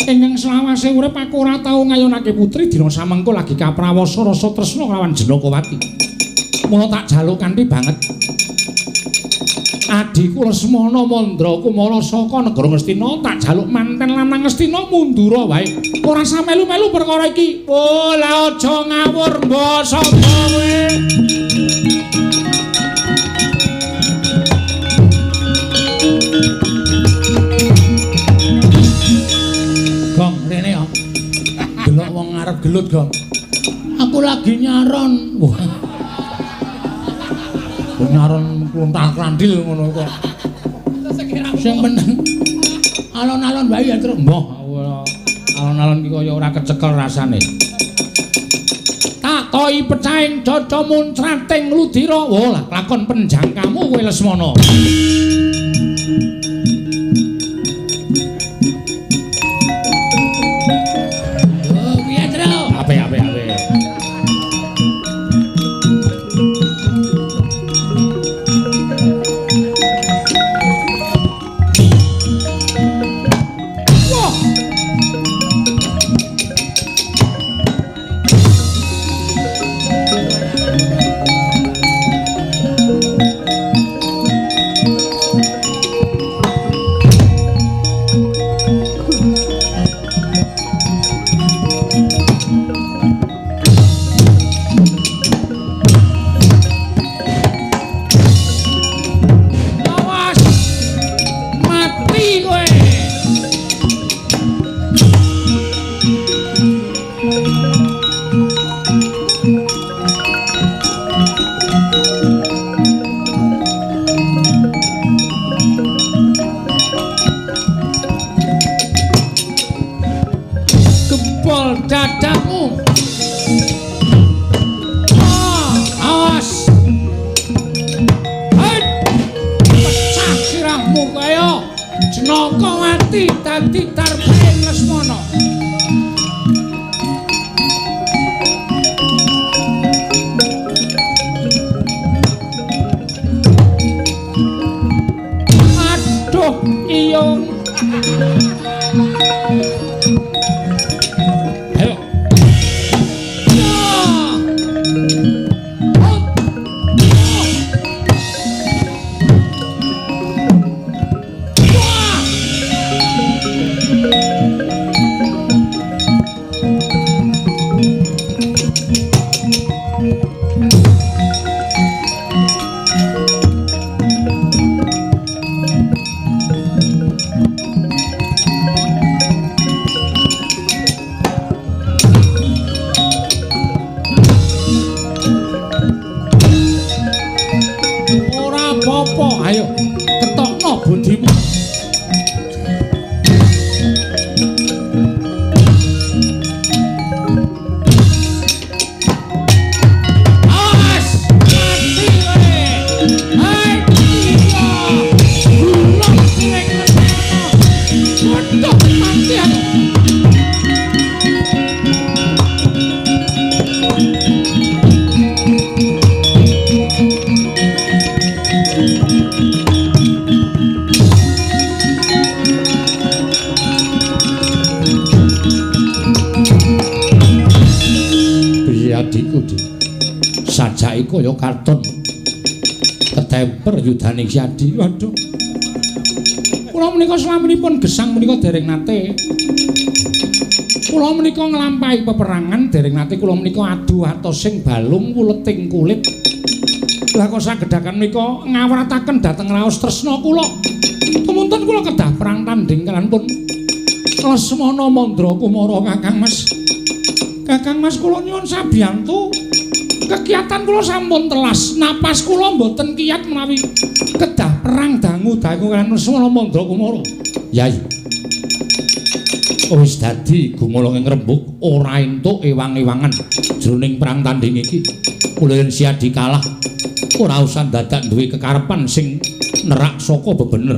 Ingkang selawase urip aku ora tau ngayunake putri dina samengko lagi kaprawasa rasa tresna kelawan Jenakawati. Mula tak jaluk kanthi banget. Adhiku Lesmana Mandra Kumara saka negara Ngastina tak jaluk manten lanang Ngastina mundura wae. Ora usah melu-melu perkara iki. Oh, lah aja ngawur mbok sapa kowe. Gong rene ya. Delok wong ngarep gelut, Gong. Aku lagi nyaron. Wah. Nyaron kluntal klandil ngono kok. Sing meneng alon-alon wae ya truk mbah. Alon-alon iki kaya ora kecekel rasane. Tak toi pecahing caca muncrating ludira. Wah, lah lakon penjangkamu kowe Lesmana. Oh, piye, Truk? Apik, apik, apik. Nakawati dadi darpaing Lesmana. Aduh, iyong. Ayo. Ya. Hop. Wah. Ora apa-apa, ayo ketokno budimu. Awas, mati kowe. Hai, iya. Gulung sing Lesmana. Waduh, mati aku. Piye adikku, Dik? Sajake kaya karton. Ketemper yudane si Adi. Waduh. Kula menika slaminipun gesang menika dereng nate. Kula menika nglampahi peperangan dereng nate kula menika adu atosing balung wuleting kulit. Lah kok sagedakan menika ngawrataken dhateng raos tresna kula. Tumunten kula kedah perang tanding kalian pun Lesmana Mandra Kumara Kakang Mas. Kakang Mas kula nyuwun sabiyantu. Kekiatan kula sampun telas, napas kula mboten kiyat menawi kedah perang dangu-dangu kaliyan Lesmana Mandra Kumara. Yai. Wis dadi gumolong ing rembug ora entuk ewang-ewangan jroning perang tanding iki. Kula yen Siadi kalah ora usah dadak duwe kekarepan sing nerak saka bebener.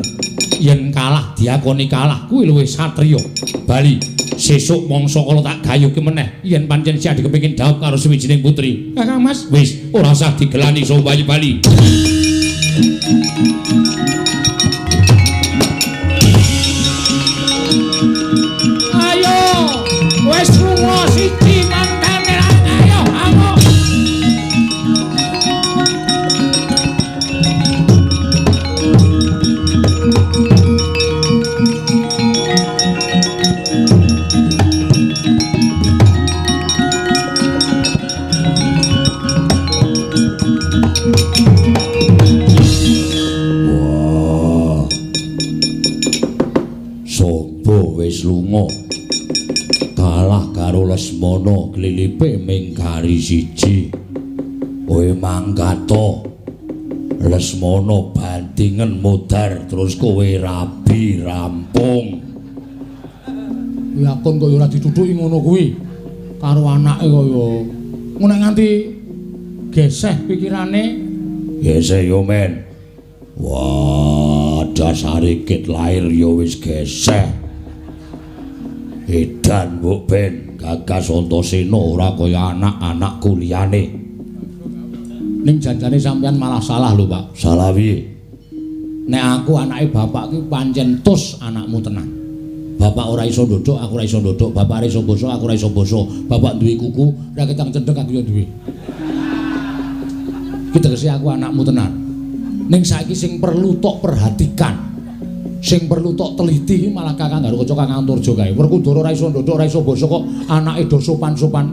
Yen kalah diakoni kalah kuwi luwih satriya. Bali sesuk mangsa kala tak gayuhke meneh yen pancen Siadi kepengin dhaup karo suwijining putri. Kakang Mas, wis ora usah digelani sowayi bali. Ayo, wis lunga siji mangkane ayo amuk. Wah. Sopo wis lunga? Kalah karo Lesmana klilipe ming kari siji. Kowe mangkata. Lesmana bandingen modar terus kowe rabi rampung. Kuwi akon kaya ora ditutuki ngono kuwi. Karo anake kaya ngono nganti geseh pikirane. Geseh yo men. Wah, dasare kit lair yo wis geseh. Edan mbok ben Gagas Antasena ora kaya anak-anakku liyane. Ning janjane sampean malah salah lho, Pak. Salah piye? Nek aku anake bapak ki pancen tus anakmu tenan. Bapak ora iso ndodhok, aku ora iso ndodhok. Bapak ora iso basa, aku ora iso basa. Bapak duwe kuku, ora ketang cendhek aku yo duwe. Ki tegese aku anakmu tenan. Ning saiki sing perlu tok perhatikan, sing perlu tok teliti iki malah Kakang Garukaca Kakang Antarja kae. Werkudara ora iso ndodhok, ora iso basa kok anake do sopan-sopan.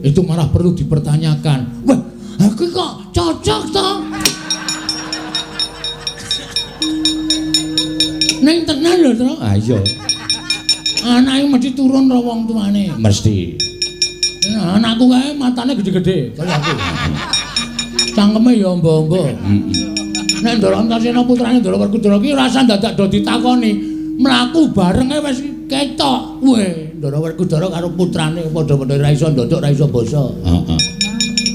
Itu malah perlu dipertanyakan. Wah, aku kok cocok to? Ning tenan lho, Tru. Ah iya. Anake mesti turun ro wong tuane. Mesti. Nah, anakku kae matane gede-gede kaya aku. Cangkeme ya ombo-ombo. Heeh. Nek Ndara Antasena putrane Ndara Werkudara ki ora usah dadak do ditakoni. Mlaku bareng ae wis ketok. Weh, Ndara Werkudara karo putrane padha-padha ora iso ndodhok, ora iso basa. Heeh.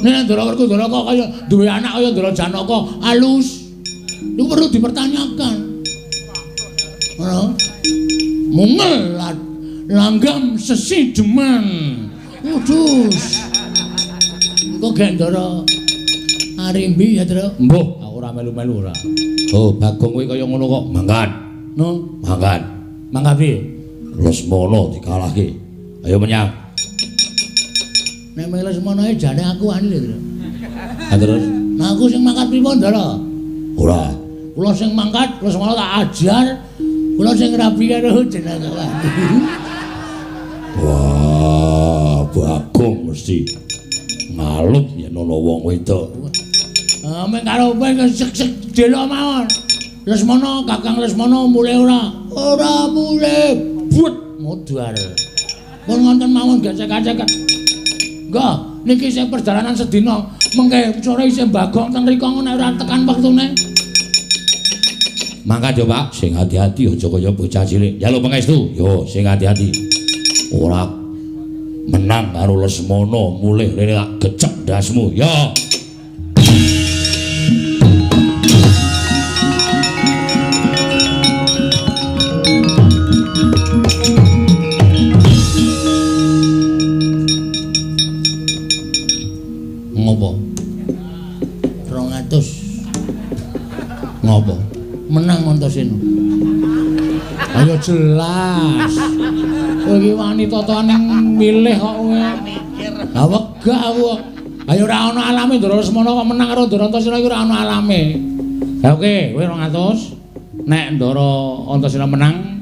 Nek Ndara Werkudara kok kaya duwe anak kaya Ndara Janaka alus. Iku perlu dipertanyakan. Ngono. Mungel langgam sesi deman. Udus. Engko gek Ndara Arimbi ya, Tru. Mbuh, aku ora melu-melu ora. Oh, Bagong kowe kaya ngono kok mangkat. No, mangkat. Mangkat piye? Lesmana dikalahke. Ayo menyang. Nek melu Lesmana jane aku wani lho, Tru. Ha terus? Nah aku sing mangkat pripun, Ndara? Ora. Kula sing mangkat, Lesmana tak ajar. Kula sing rabi karo jenenge. Wah, Bagong mesti ngalup yen ana wong wedok. Ah, meng karo kowe sek-sek delok mawon. Lesmana, Kakang Lesmana mulih ora? Ora mulih. But modar. Pun ngonten mawon gesek-gesek. Nggih, niki isih perjalanan sedina. Mengke sore isih Bagong teng mriku nek ora tekan wektune. Mangkat yo, Pak. Sing hati-hati aja kaya bocah cilik. Njaluk pangestu. Yo, sing hati-hati. Ora menang karo Lesmana mulih rene tak gecek ndasmu. Yo. Ngopo? 200. Ngopo? Menang Antasena. Ayo jelas. Kowe iki wani totoan ning milih kok kowe. Lah wegah aku kok. Ayo ora ana alame Ndara Lesmana kok menang karo Ndara Antasena iki ora ana alame. Lah oke, kowe 200. Nek Ndara Antasena menang,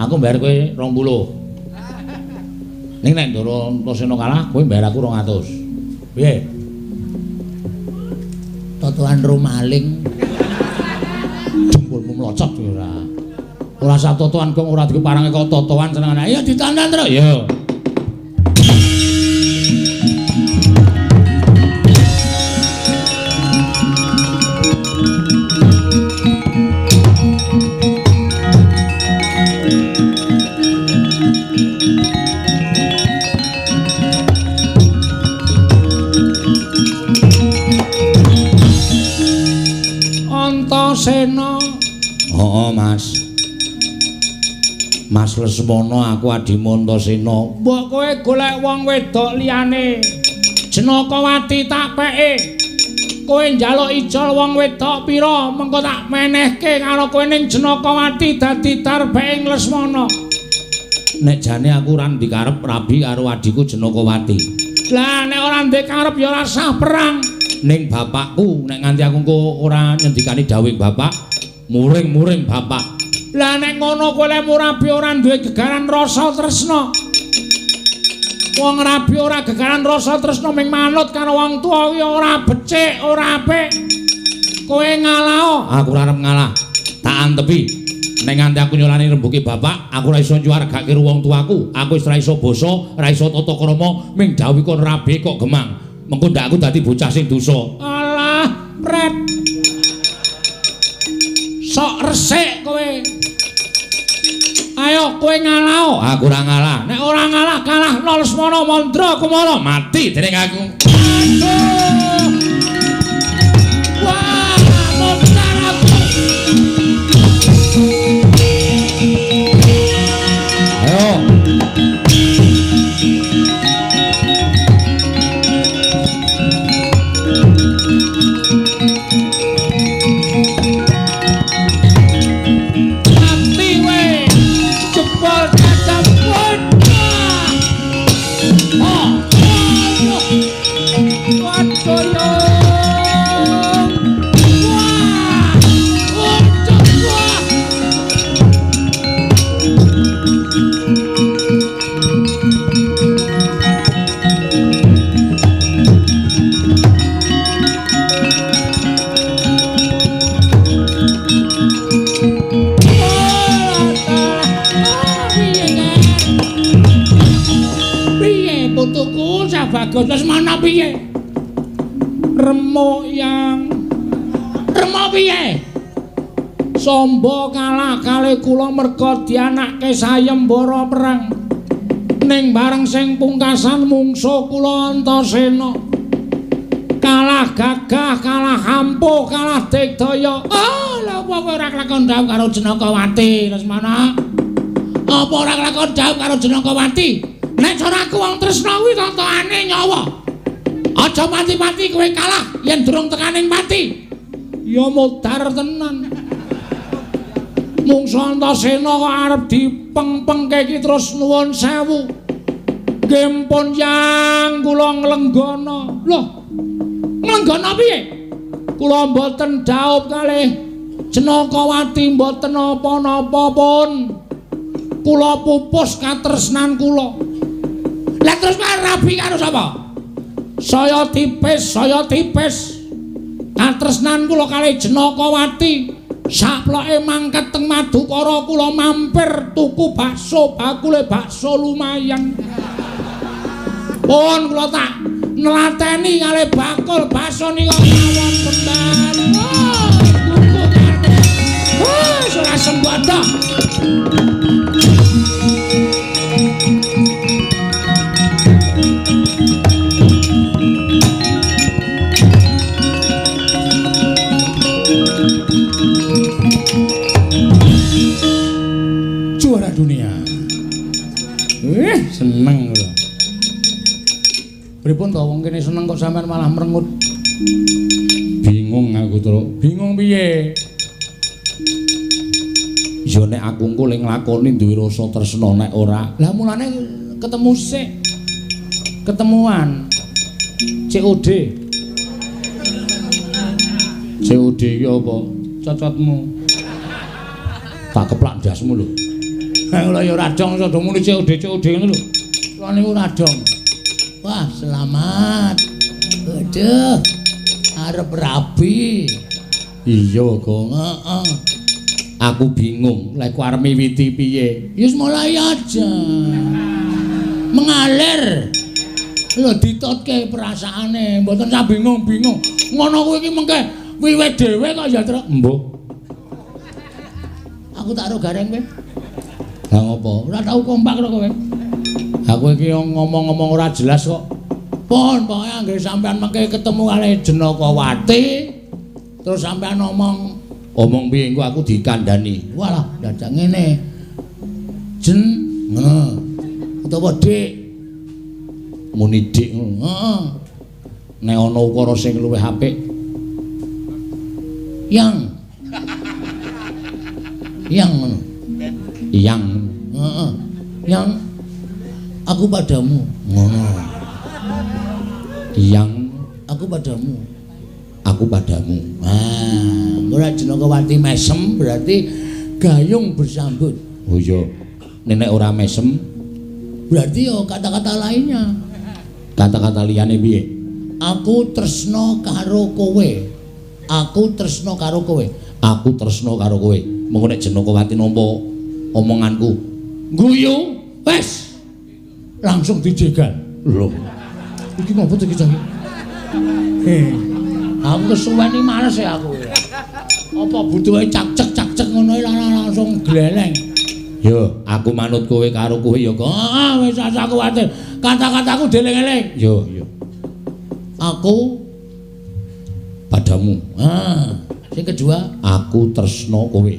aku mbayar kowe 20. Ning nek Ndara Antasena kalah, kowe mbayar aku 200. Piye? Totoan ro maling. Jempolmu mlocot ora. Ora sah totoan kok ora dikeparange kok totoan senengane. Ayo ditandan terus. Yo. Antasena. Heeh, Mas. Mas Lesmana aku adimu Antasena. Mbok kowe golek wong wedok liyane. Jenakawati tak peke. Kowe njaluk ijol wong wedok pira mengko tak menehke karo kowe ning Jenakawati dadi darbeng Lesmana. Nek jane aku ora ndikarep rabi karo adhiku Jenakawati. Lah nek ora ndikarep ya ora sah perang. Ning bapakku nek nganti aku engko ora nyendikani dawuhing bapak, muring-muring bapak. Lah nek ngono kowe lek rabi ora duwe gegaran rasa tresna. Wong rabi ora gegaran rasa tresna ming manut karo wong tuwa kuwi ora becik, ora apik. Kowe ngalah. Aku ora arep ngalah. Tak antepi. Nek nganti aku nyolani rembuke bapak, aku ora iso nyuwargake wong tuaku. Aku wis ora iso basa, ora iso tata krama, ming dawuh kon rabi kok gemang. Mengko ndak aku dadi bocah sing dosa. Alah, pret. Sok resik kowe. Ayo kowe ngalah. Aku ora ngalah. Nek ora ngalah kalahno Lesmana Mandra Kumara mati dening aku. Aduh. Wah, montar aku. Ayo. Bagus Lesmana piye? Remuk yang remuk piye? Sombo kalah kali kula merga dianake sayembara perang. Ning bareng sing pungkasan mungsuh kula Antasena. Kalah gagah, kalah ampuh, kalah digdaya. Ah, Lha apa kowe ora kelakon dhawuh karo Jenakawati, Lesmana? Apa ora kelakon dhawuh karo Jenakawati? Nek cara aku wong tresna kuwi tontokane nyawa. Aja mati-mati kowe kalah yen durung tekaning pati. Ya modar tenan. Mungsu Antasena kok arep dipeng-pengke iki terus nuwun sewu. Nggih pun yang kula nglenggana. Loh. Nglenggana piye? Kula mboten dhaup kalih Jenakawati mboten napa-napa pun. Kula pupus katresnan kula. Lah terus rabi karo sapa? Saya tipis, saya tipis. Katresnan kula kalih Jenakawati. Saploke mangkat teng Madukara kula mampir tuku bakso, bakule bakso lumayan. Pun kula tak nelateni kalih bakul bakso nika mawon kembang. Oh, tuku kabeh. Oh, ora sembodo. Juara dunia. Seneng lho. Pripun to wong kene seneng kok sampean malah merengut. Bingung aku, Truk. Bingung piye? Ya nek aku engko le nglakoni duwe rasa tresna nek ora. Lah mulane ketemu sik. Ketemuan. COD. COD iki apa? Cocotmu. Tak keplak ndasmu lho. Lah ya ora dong iso muni COD COD ngono lho. Kula niku ora dong. Wah, selamat. Aduh. Arep rabi. Iya, Gong. Heeh. Aku bingung, lek arep miwiti piye? Ya wis mulai aja. Mengalir. Lho ditotke perasaane, mboten usah bingung-bingung. Ngono kuwi iki mengke wiwit dhewe kok ya, Truk. Mbuh. Aku tak ro gareng kowe. Lah ngopo? Ora tau kompak karo kowe. Aku iki ngomong-ngomong ora jelas kok. Pun pokoke anggere sampean mengke ketemu kalih Jenakawati, terus sampean ngomong, omong piye engko aku dikandani. Walah, dadak ngene. Jen ngono. Utawa Dik. Muni Dik ngono. Heeh. Nek ana ukara sing luwih apik. Yang. Yang ngono. Yang. Heeh. Yang aku padamu. Ngono. Yang aku padamu. Aku padamu. Ah, ora Jenakawati mesem berarti gayung bersambut. Oh iya. Nek ora mesem berarti yo kata-kata lainnya. Kata-kata liyane piye? Aku tresna karo kowe. Aku tresna karo kowe. Aku tresna karo kowe. Mengko nek Jenakawati nampa omonganku, guyu, wes. Langsung dijegal. Lho. Iki ngopo to iki cah iki? Aku kesuwen iki males ya aku. Apa butuhe cak-cek-cak-cek ngono langsung gleleng. Yo, aku manut kowe karo kowe ya kok. Heeh, wis asa kuwatir. Kata-kataku dieling-eling. Yo, yo. Aku padamu. Ah, sing kedua, aku tresna kowe.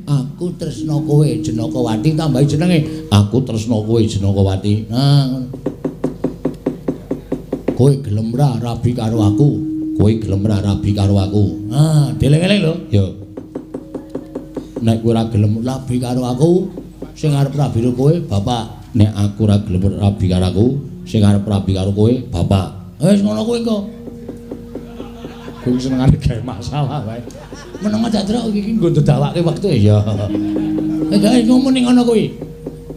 Aku tresna kowe Jenakawati tambahi jenenge. Aku tresna kowe Jenakawati. Nah, ngono. Kowe gelem ra rabi karo aku? Kowe gelem ra rabi karo aku? Ah, dieling-eling lho. Yo. Nek kowe ora gelem rabi karo aku, sing arep rabi karo kowe bapak. Nek aku ora gelem rabi karo aku, sing arep rabi karo kowe bapak. Wis ngono kuwi engko. Kowe senengane gawe masalah wae. Meneng aja truk iki nggo ndedawake wektu ya. Gawe ngomong ning ngono kuwi.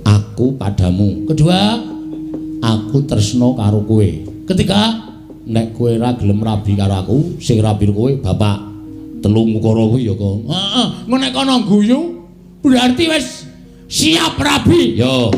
Aku padamu. Kedua, aku tresna karo kowe. Ketiga, nek kowe ora gelem rabi karo aku, sing rabi kowe bapak. Telung ukara kuwi ya kok. Heeh, engko nek kono guyu berarti wis siap rabi. Yo.